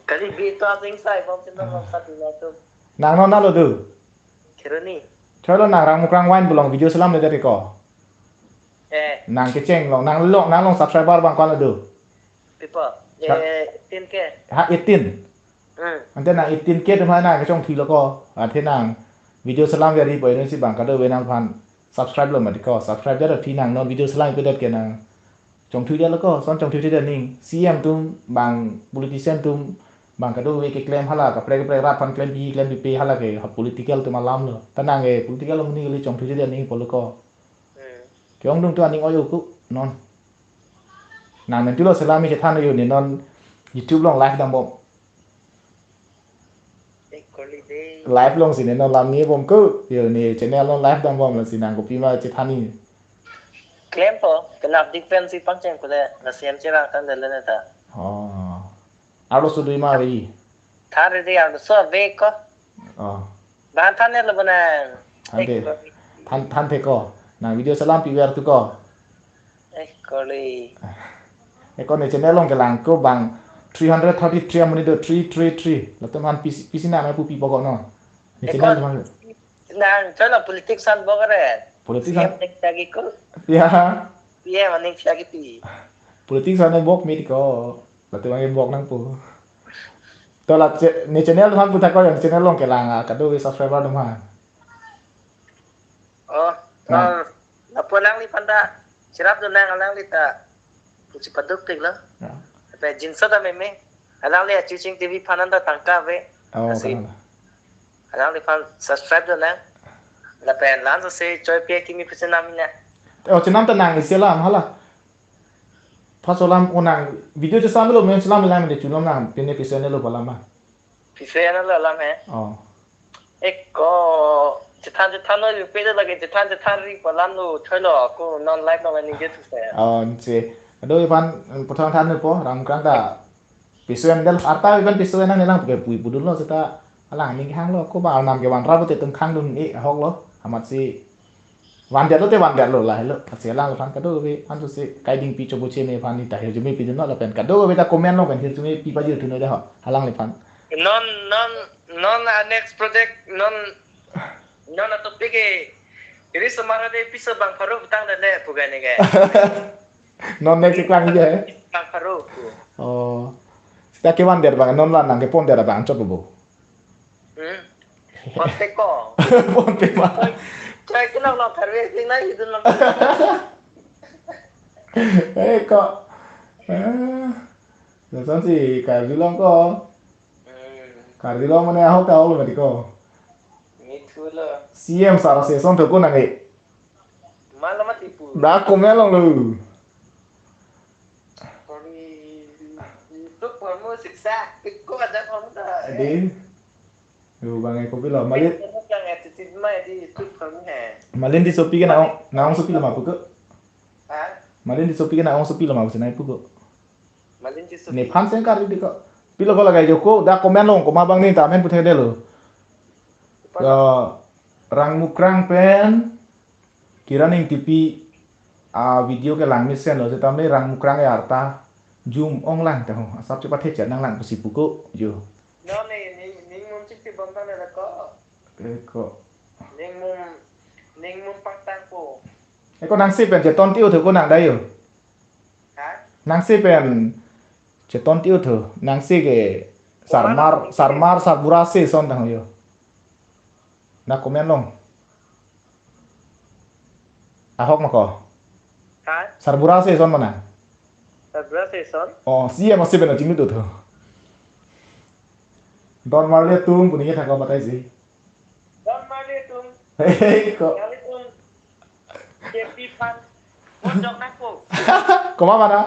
Kali be to asing sai bom sin bom sat lo tu. Nang non na lo do. Kheroni. Choi lo nang Rang Mukrang wine belong video selam le de ko. Eh. Nang kecheng lo, nang lo, nang long subscriber abang ko-an lo do. People. Sa- Eh, eighteen K. Ha, eighteen. Hmm. Ante nang eighteen K atum aphan nang kechongthui lo ko. Ante nang video selam ya ri po ini si bang kadokave nangphan subscribe lo mati ko. Subscribe ya ri nang non video selam ipedet ke nang chongthui lo ko. Son chongthui det ning. C M atum bang politician atum bang kadokave keklem hala kaprek kaprek rat aphan klempi klempipe hala ke ha political atum alam lo. Ta nang ke political amonit kali chongthui det ning po lo ko. Hmm. Ke-ongdung tu aning oyo ku non. Nang nen tulo selami chethan yo ne non YouTube along live dam bom. Equally day. Live alongsi ne non lam ni bom ku. Yo ne channel along live dam bom lasi nang kopi ma chethan ni. Klempo, kenap dik pen si pangcheng pule, na C M cherang tangdet le ne ta. Oh. Arloso do ma ave. Than re di, arloso ave ko. Oh. Bang than ne lo bana. Than de. Ek lo. Than, than the ko. Nang video salam piver tu ko. Eh, kali. Eko ne channel along kelang ko bang three hundred thirty-three amonit do, three three three. Latum aphan pisi, pisi nama pu pi pokok no. Ne channel along. Nang, chalo politics an bok re. Politics an? P M ning siagi ko. Ya. P M ning siagi ti. Politics an bok mi ko. Latum abang bok nangpo. To la che-, ne channel aphan pu ta ko, ne channel along kelang, ah, kadokave subscriber atum aphan. Oh, nah. Ah, lapu alangliphan ta cherap do nang, alangli ta pusi paduk tik lo. Ya. Pe jinso ta meme. Alangli Achiching T V aphan ta tangka ave. Oh, asi. Kanal. Alangliphan subscribe do nang. Lapen lan so se choi pe kimi pesen nam ina. Oh, chenam ta nang isi alam hala. Pas alam ko nang video chesam lo, men chesam lang de chulom nang, pine pisen lo pu alam ma. Pisen lo alam he. Oh. Eko, chethan chethan lo, yupe lo lagi chethan chethan ri pu alam lo, thoi lo, ko non live lo nang ningje thu se. Oh, nche. Ado ipan potong than po, Rangkrang ta. Piso en del arta ipan piso en nang nelang ke pui pudun lo seta alang ning hang lo, ko ba arnam kevan ra pote tum khang dun e ahok lo, amatsi vandet lo te vandet lo la helo, atsi alangliphan kadokave anso si kaiding pi chobo che me aphan ni ta hirjume pidun lo lapen kadokave ta comment lo pen hirjume pi pajir thuno de ho, alangliphan. Non, non, non a next project, non, non a topic ke, iri semara de piso bang pharo butang de le, pugai ne ke. Non next klang je. Bang pharo pu. Oh. Seta kevan der bang, non la nang kepon der bang, chot bo. Hmm. Ponte ko. Ponte ma. Chai ke nang nang tharve sing na hidun nang. Eh, ko. Eh. Lason si Karbi along ko. Hmm. Karbi along mane ahok ta ahok lo mati ko. Mithu lo. C M sar se son tho ko nang e. Malam mati pu. Da comment along lo. Kami itu kamu siksa, piko ada kamu dah. Adi. Yo bang eko pilo. Malin. Yang attitude ma di itu kamu he. Malin di sopi ke naong, naong sopi lo ma pu ko. Ha? Malin di sopi ke naong sopi lo ma pu senai pu ko. Malin di sopi. Nephan sengkar di ko. Pilo ko lagai joko, da comment along, komat bang ni ta amen puthe de lo. Apa? Ya, Rangmukrang pen Kiran Engtipi a video kelang mesen lo, setame Rangmukrang arta jum ong lang ta ho. Asap chepa thechet nang lang pusi pu ko, yo. No, ni, ni, ni mum chik ti bom tang le ko. Eh, ko. Ning mum, ning mum paktang ko. Eh, ko nang si pen cheton ti-o tho ko nang da yo. Ha? Nang si pen cheton ti-o tho. Nang si ke sarmar, sarmar, sarbura si son tang yo. Na comment along. Ahok ma ko. Ha? Sarbura si son mana? Sarbura si son? Oh, si ya masih benar cingduk tho. Don Marley atum punya thak ko batai si. Don Marley atum. Hei, ko. Kali atum. B J P aphan. Vote jok nangpo. Komat mana?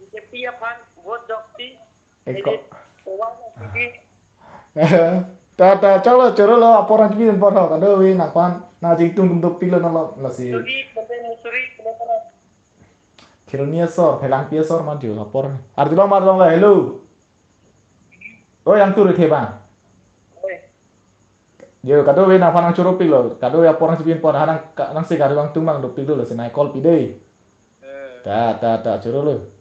B J P aphan. Vote jok ti. Eh, ko. Ini, uang lagi. Ta, ta, choklo, chorolo, apor nangchipidun apor ho, kadokave nangphan, nangchingtung tum dopik lo nanglo, lasi. Suri, kante musuri, kante kante. Kheroni asor, Phelangpi asor man jo, apor. Arjulong marjulong la, hello. Oi, yang turi theba. Oi. Yo, kadokave nangphan nangchoropik lo, kadokave apor nangchipidun apor, ha nang, ka, nang si gari bang tum bang dopik lo, lasi nang call pi dei. Eh. Ta, ta, ta, chorolo.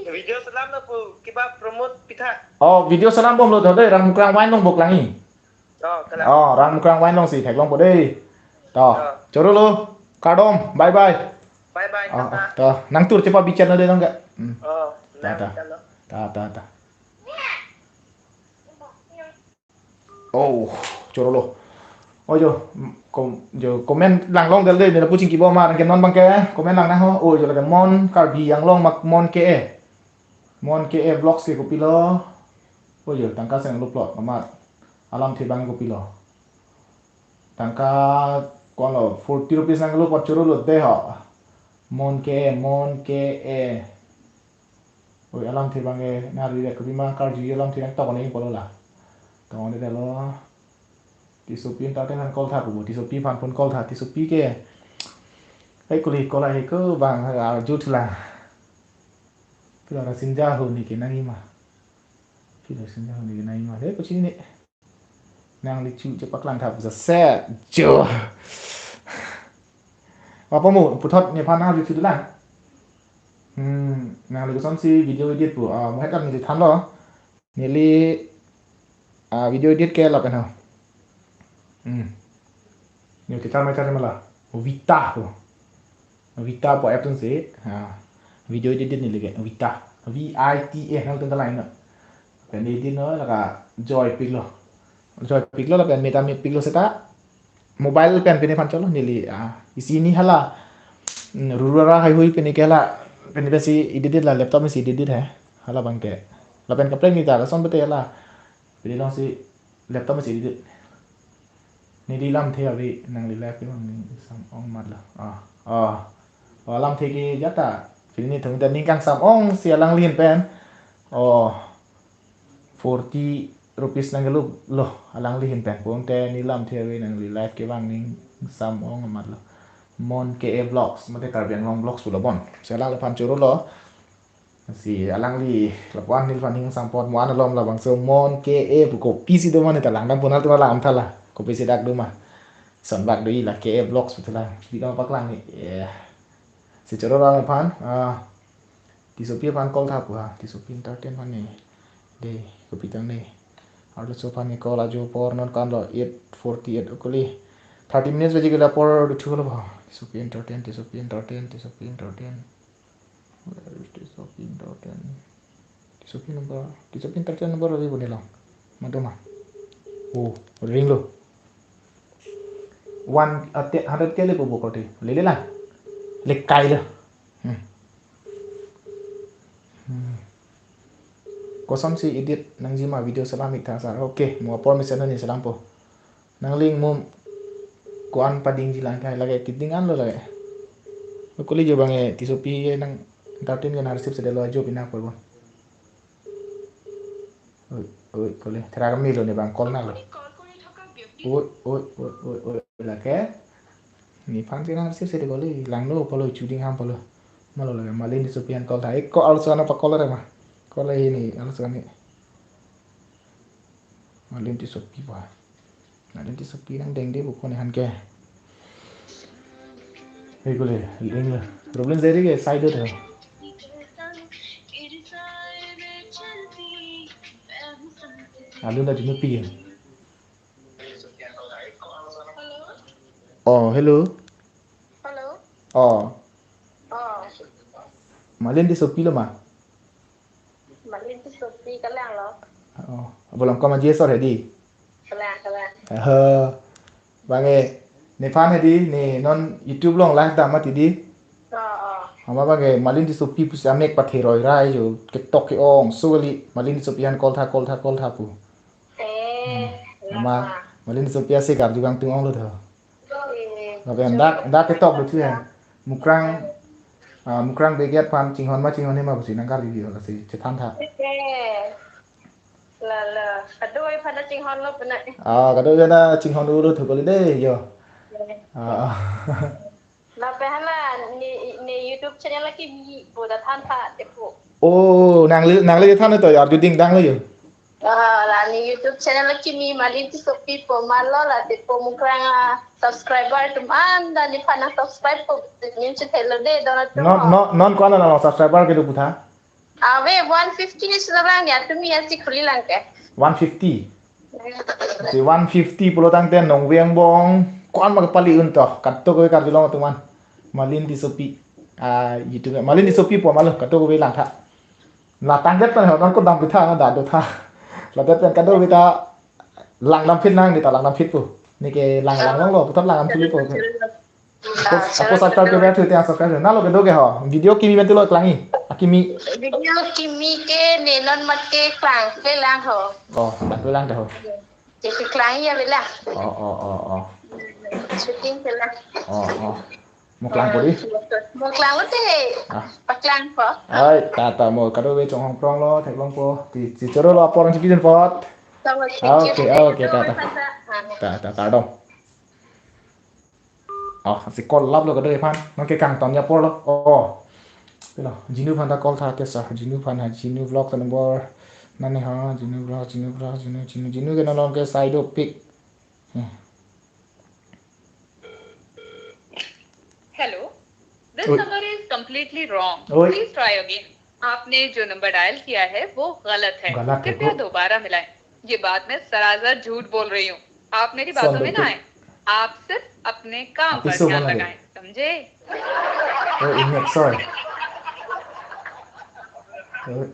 Video selam na pu, kiba promote pitha. Oh, video selam bom lo tho dei, Rangmukrang wine along bok lang i. Oh, kalang. Oh, Rangmukrang wine along si theklongpo dei. To, oh. Chorolo, kardom, bye bye. Bye bye, oh, tata. To, nang tur chepa bichar na dei nang ka. Hmm. Oh, ta, nang ta. Bichar lo. Ta, ta, ta. Oh, chorolo. Oh, jo, kom-, jo, comment lang long del dei, nila puching kibo ma, ke non bang ke, comment lang na ho. Oh, jo, lake Mon Karbi Anglong mak Mon K A. Mon K A vlogs ke kopilo. Oh, jo, tangka seng lo plot, mama. Alamthe bang kopilo. Tangka kono forty rupees nang lo pot chorolo dei ho. Mon K A, Mon K A. Oi, alamthe bang ke nari rek kebima karju alamthe nang tokone polo la. Tokone dei lo. Tisopi ta te nang call tha ko, tisopi aphan phone call tha, tisopi ke. Hei kuli call ahi ko bang arju thula. Kila ra sinja ho ni ke nang ima. Pila sing jang ni nai ma de ko chini ne. Nangli chu chepaklang thap jaset jo. Apa mo puthot nephan nangli chu lang. Hmm, nangli kosonsi video edit pu. Ah, mo het nangli thanlo. Neli ah video edit ke lapen ho. Hmm. Neli char mai char mala. Vita ko. Vita pu app dunsi, ha, video edit neli ke, Vita, V I T A, nangtum ta lang non. Pen edit non, lake joy piklo. Joy piklo, lapen meta mepiklo seta. Mobile pen pini phan cholo, neli, ah, isi ni hala. Hmm, rurara haihui pini ke hala. Pini pensi edit la laptop si edit hai. Hala abang ke. Lapen kaprek ni ta, lason bete hala. Pini longsi laptop si edit. Neli lamthe ave nangli live kevang ning sam ong matlo. Ah, ah. Oh, lamthe ke jata. Pini thung ta ning kangsam ongsi alangli ahin pen. Oh, forty rupees nangkelup lo alangli ahin pen. Pon te neli lamthe ave nangli live kevang ning sam ong matlo. Mon K A Vlogs, mate Karbi Anglong Vlogs pulo bon. Si alangliphan chorolo. Si alangli lapu-an neliphan ning sam apot mo-an alom labangso Mon K A pu kopisi do ma neta langdam pon al tema lang thala. Kopisi dak do ma. Son bak do-i la K A Vlogs pu thala. Di kama paklang ni. Eh. Si choro lang aphan. Ah. Tisopi aphan call tha pu ha. Tisopi Entertain aphan ni. De, kopi tang ni. Arloso aphan ni call ajo apor non kan lo eight forty-eight okoli. Thirty minutes baji ke la apor du thu lo ba. Tisopi Entertain, Tisopi Entertain, Tisopi Entertain. Where is Tisopi Entertain? Tisopi number, Tisopi Entertain number lagi bune long. Madoma. Oh, ring lo. One, uh, te-, hundred K le po bokor te. Lele lang. Lekai lo. Hmm. Hmm. Kosonsi edit nangji ma video selam ik tha sir. Okay, mo apor mesen ni selam po. Nangli mo ko-an padingji lang kai lake keding an lo lake. Okoli jo bang e Tisopi nang Entertain ke nang receive sedetlo ajo pina ko bon. Oi, oi, kole. Thera kami lo ne bang call na lo. Oi, oi, oi, oi, oi, lake. Nephan si nang receive sede kole. Langno pulo chuding ham pulo. Malo lake Malin Tisopi aphan call tha. Eko arloso aphan pa call re ma. Call he ni arloso aphan ni. Malin Tisopi ba. Malin Tisopi nangdengde buko nephan ke. Hei kole, ling lo. Problem jeri ke side tha. Alun ta jinu pi. Oh, hello. Hello. Oh. Oh. Malin Tisopi lo ma? Malin Tisopi kelang lo. Oh, bolong koma G S R hedi. Kelang, kelang. Eh, bang e, nephan hedi, ne non YouTube along live dam mati di. Oh, oh. Ama bang e, Malin Tisopi pusi amek pathe roi rai jo, ketok ke-ong, so kali, Malin Tisopi aphan call tha, call tha, call tha pu. Eh, hmm. Ama, lama. Malin Tisopi ase karju kangtung ong lo tho. Lapen dak, dak ketok betul ya. Mukrang, ah, Mukrang Brigade aphan chinghon ma chinghon ma pusi nang kali di lasi chethan tha. Eh. La la. Kadoi aphan ta chinghon lo pena. Ah, kadoi aphan ta chinghon lo thukoli de yo. Eh. Ah, ah. Lapen hala ne, ne YouTube channel akimi pu ta than tha tepo. Oh, nangli, nangli than to ya, arju ding dang lo yo. Ah, la ne YouTube channel akimi Malin Tisopi pu ma lo la tepo Mukrang a subscriber atum an ta nephan nang subscribe po ning chethelo de don atum. Non, non, non ko-an na subscriber kedo pu tha? Ave one fifty ni sudah lang ya, tumi ya si khuli lang ke. One fifty. Hmm. Si one fifty pulo tangte nongve angbong ko-an ma kepali un to, katok ke karjulong atum an. Malin Tisopi. Ah, YouTube Malin Tisopi pu ma lo, katok ke lang tha. La tangdet pen ho, non ko dam pitha, na da do tha. La det pen kado kita langdam phit nang, kita langdam phit pu. Ne ke lang lang long lo, puthot langdam phit pu. Ako, ako subscribe ke berarti yang subscribe. Na lo kedo ke ho. Video kimi mentu lo klangi. Akimi. Video kimi ke ne non mat ke klang, ke lang ho. Oh, mat ke lang dah ho. Jadi klangi ya bela. Oh, oh, oh, oh. Shooting ke lang. Oh, oh. Mo klang kori? Mo klang lo te. Ah. Paklang po. Hai, tata mo kadokave chonghong prong lo, theklong po. Ti, ti choro lo apor ang chipidun pot. Tama, ah, okay, okay, tata. Tata, tata dong. Oh, si call lap lo kadokave aphan. Nang ke kangton ya apor lo. Oh. Pilo, Jinu aphan ta call tha ke sa. Jinu aphan ha, Jinu Vlog ta number Nani ha, Jinu bro, Jinu bro, Jinu, Jinu, Jinu ke nolong ke side pick. Hmm. Hello, this Oi. number is completely wrong. Oi. Please try again. आपने जो number dial किया है, वो गलत है। गलत है, कृपया वो दोबारा मिलाएं। ये बात मैं सरासर झूठ बोल रही हूँ। आप मेरी बातों में ना आए। आप सिर्फ अपने काम पर ध्यान लगाएं, समझे? Oh, ini, sorry. Oh.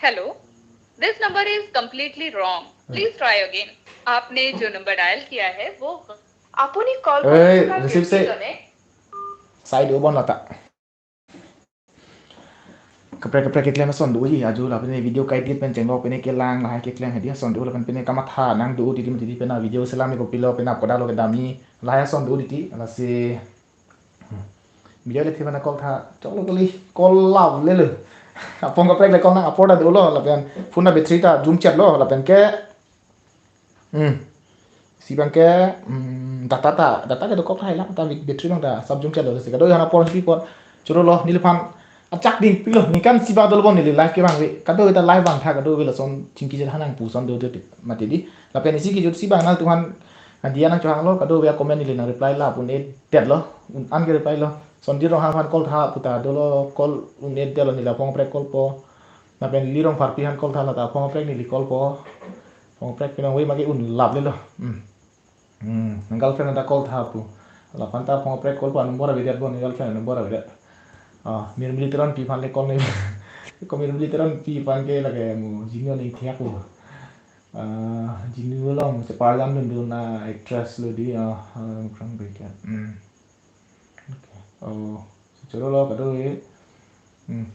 Hello, this number is completely wrong. Please try again. आपने जो नंबर डायल किया है, वो আপুনি কল কৰা এই, ৰিচিভ চে- ব্যক্তিজনে চাই দিব বন্ধ এটা। Kaprek kaprek keklem ason doji, ajo lapen video kai dit pen chenglok pen kelang lahai keklem hedi ason do lapen pen kamatha nang do titi titi pen video selam kopilo pen apoda lo kedam ni lahai ason do titi lasi video le thema na call tha choklo kali call lav lelo. Apong kaprek le call nang apor ta dolo lapen phone na battery ta jum chet lo lapen ke Hmm. Si abang ke, hmm, data ta, data ke dokok hai la, ta bit-, battery abang ta sab jum chet lo si kado han apor si apor. Choro lo, neliphan achak ding pilo, ningkan si abang dolo bon neli live ke abang ve. Kado ta live abang tha kado ve lason chingki chet hanang pu son do do mati di. Lapen isi kejut si abang nangtum aphan dia nangchohang lo, kado ve comment neli nang reply la pun e det lo, un-an ke reply lo. Sondir Ronghang aphan call tha puta dolo call un-e det lo neli aphong kaprek call po. Lapen Lili Rongpharpi aphan call tha lata aphong kaprek neli call po. Aphong kaprek pinang wei magi un lav lelo. Hmm. Hmm. Nang girlfriend ta call tha pu. Laphan ta aphong kaprek call po number avedet bon girlfriend number avedet. Ah, Mirmili Teronpi aphan le call ne. Ko Mirmili Teronpi aphan ke lake mo Jinu ni thiak po. Ah, Jinu along separjam dun dun na actress lo di ah, ah, from Breaker. Hmm. Okay. Oh, choro lo kado e. Hmm.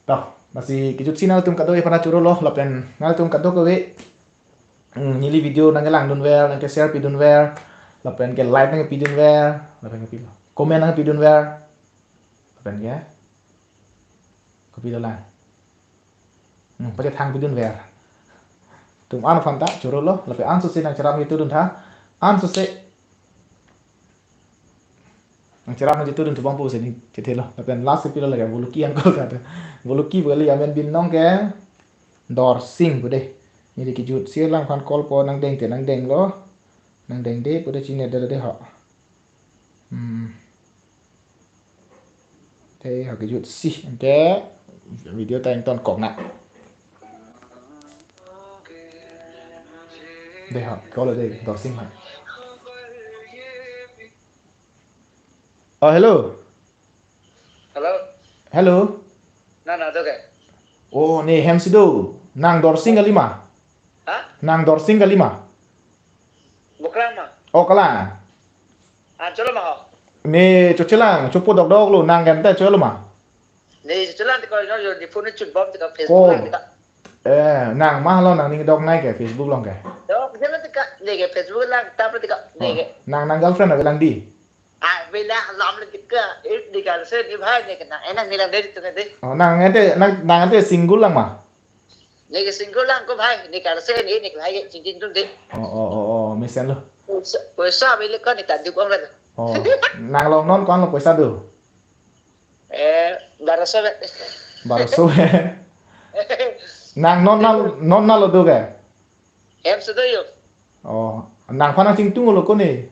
Toh, lasi kejut si nangtum kado e aphan choro lo lapen nangtum kado kave. Hmm, neli video nangkelang dun ver, nangke share pi dun ver, lapen ke like nangpi dun ver, lapen ke pilo. Comment nangpi dun ver. Lapen ke. Kopi dolang. Hmm, pachethang pi dun ver. Tum an aphan ta choro lo, lapen an sose nangcherap nangjitu dun tha. An sose nangcherap nangjitu dun thu bang pu se ning chethe lo. Lapen last pilo lake Buluki aphan call tha. Buluki bali amen bin nong ke Dorsing pu de. Neli kejut si alang aphan call po nangdeng te nangdeng lo. Nangdeng de pu de chine de de ho. Hmm. Te ha kejut si, te video ta ingtonkok na. De ha, call de, Dorsing ha. Oh, hello. Hello. Hello. Na, na, do ke? Oh, ne hem si do. Nang Dorsing kali ma? Ha? Nang Dorsing kali ma? Bukrang ma? Oh, kalang. Ah, cholo ma ho. Ne chochelang, chopo dokdok lo, nang kan ta cholo ma. Ne chochelang ti ko no yo di phone chut bom ti ko Facebook Oh. lang ti ko. Eh, nang ma lo nang ning dok nai ke Facebook along ke. Dok jela ti ko, ne ke Facebook lang ta ti ko, ne ke. Oh, nang nang girlfriend avelang di. Ah, avelang lam le ti ko, eh, di ka se di bhai ne ke nang, eh, nang nilang dei tu ke dei. Oh, nang ante, nang, nang ante single lang ma. Ne ke single lang ko bhai, ne ka se ne, ne ke bhai ke chingching tung de. Oh, oh, oh, oh, mesen lo. Poisa, poisa bile ko ne ta duk ong la. Oh, nang along non ko-an lo poisa do? Eh, baraso be. Baraso be. Nang non na, non na lo do ke? Hem sudo yo. Oh, nang aphan nangchingtung lo ko ne?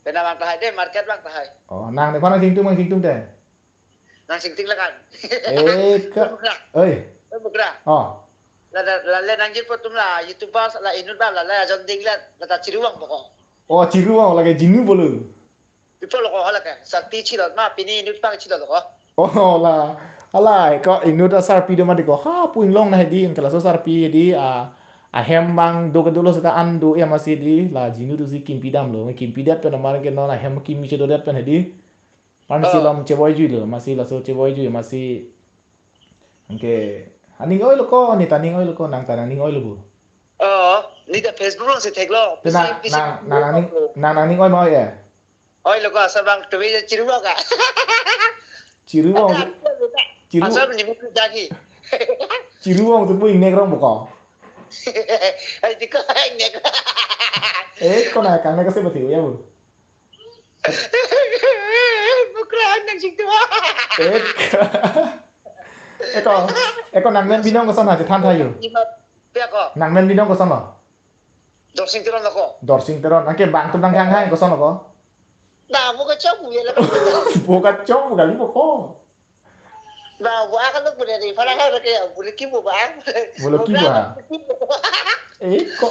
Pena bang tahai de, market bang tahai. Oh, nang nephan nangchingtung, nangchingtung te? Nang singting lakan. Eh, ka-, Bukrang. Oi. Eh, Bukrang. Oh. La, la, la, le nang jin po tum la, YouTuber, la inut ba, la, la, jon ding la, la ta chiru bang boko. Oh, chiru bang, lake Jinu bolu. People ko hala ke, sarpi chilo, ma pini inut pang chilo ko. Oh, la, ala, ko inut asarpi do ma di ko, ha, pu inglong na hedi, ang kala so sarpi hedi, a, ahem bang do ke dolo seta an do ya masi di, la Jinu tu si kimpi dam lo, kimpi det pen amar ke non ahem kimpi chedo det pen hedi. Pan si Oh. lom chevoi jui lo, masi laso chevoi jui, masi anke aning oi lo ko, ne ta ning oi lo ko, nang ta nang ning oi lo bu. Oh, ne ta Facebook along si thek lo. Te na, Pisi, pisi na, na, na ning, na, na ning oi ma oi e. Oi lo ko, asal bang tu be chiru lo ka. Chiru bang, Ata, chiru. Asal ni mu jagi. Chiru bang tu bu ingnek rong bu ko. Ai ti ko ingnek. Eh, ko na kang na kasi bati ya bu. Bukrang nang sing tua. Eh. Eko, eko nangmen binong koson ha chethan tha yo. Ima pia ko. Nangmen binong koson lo. Dorsing Teron lo ko. Dorsing Teron. Anke bang atum nangkhanghang koson lo ko. Na, bo kachom ya la. Bo kachom kali bo ko. Na, bo akan lo punya ni, para kan ke ya, boleh kibo ba. Boleh kibo, ha? Boleh kibo. Eh, ko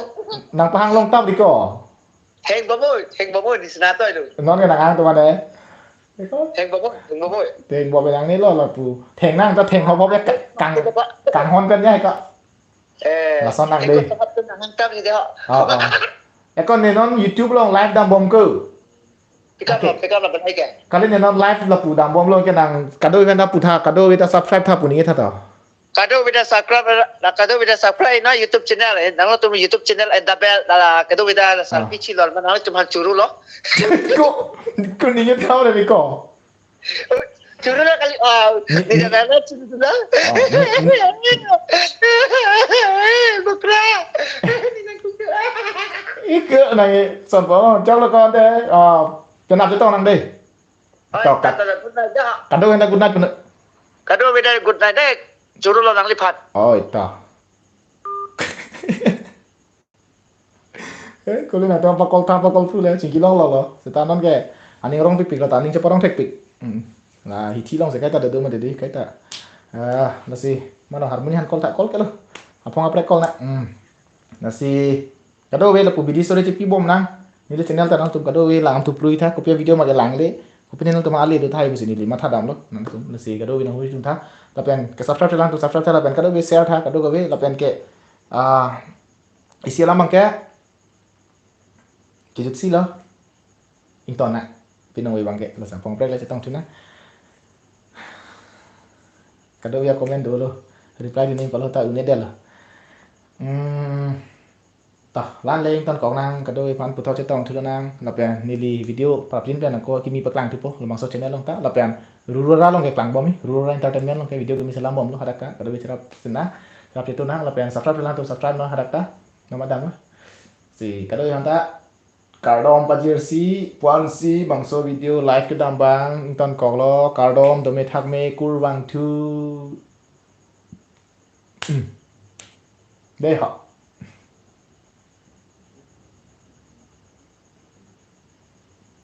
nangpahang long tap di ko. Heng Bamoi, Heng Bamoi ni sinato itu. Non ke nanghang tu mana? Eko. Heng Bamoi, Heng Bamoi. Heng Bamoi nangne lo lapu. Heng nang ta heng hop hop ya ka-, kang, kanghon kan ya ka. Eh, lason nang eko dei. Sangat tu nanghang tam ni dei ho. Oh, oh. Eko ne non YouTube along live dambom ko. Pikam lo, oke. Pikam lo, benai ke. Kali ne non live lapu dambom lo ke nang kado-kave ta pu tha, kado-kave ta subscribe tha pu ningje tha to. Kado-kave ta subscribe, la kado-kave ta subscribe na YouTube channel, eh, nangtum YouTube channel, eh, double, la, la, kado-kave ta la, ah, salpi chi lo, nangtum han churu lo. Ko, ko ningje tha ore ko. Churu lo kali, ah, ni, ni ni, double lo churu lo. Ah, ni, ni. Bukra. Ni nang bukra. Iko nang son po, chok lo ko ante, ah, kenap chetong nang dei. Oi, to, ta, kat-, ta, ta, good night, ya. Kado-kave ta good night puna. Kado-kave ta good night dei. Churu lo nangliphan. Oi, ta. Eh, kuli nangtum pa-call tha, pa-call thu le, chingki long lo lo. Seta non ke, aning rong pikpik lo ta, aning cheparong thekpik. Hmm. La, hithi long si kaita dodo ma dei, kaita. Ah, lasi, mano harmoni han call ta, call ke lo. Aphong aprek call na. Hmm. Lasi, kado-kave lapu bidi sore chepibom nang. Neli channel ta nangtum kado-kave lang tu plui tha, kopi video ma ke lang le. Kopi nangtum ale do thai pusi neli matha dam lo. Nangtum, lasi kado-kave nang hui tum tha. Lapen ke subscribe lang tu subscribe tha, lapen kado-kave share tha, kado-kave, lapen ke, ah, isi alam abang ke. Kijut si lo. Ington na. Pinong we abang ke. Lason aphong aprek le chetong thu na. Kado-kave comment dolo. Reply di neng palo ta une del lo. Hmm. Ta, la-an le ington kok nang, kado-kave aphan puthot chetong thu nang, lapen neli video prapjin pen ako kimi paklang thupo, labangso channel along ta, lapen Rurora along ke klangbom mi, Rurora Entertainment along ke video kimi selam bom lo hadak ta, kado-kave cherap sena, cherap chetu nang, lapen subscribe lang tu subscribe nang hadak ta, nama dam lo. Si, kado-kave aphan ta, kardom pajirsi, puansi, bangso video live kedam abang, ington kok lo, kardom, dome thakme, kurvangthu. Dei ho.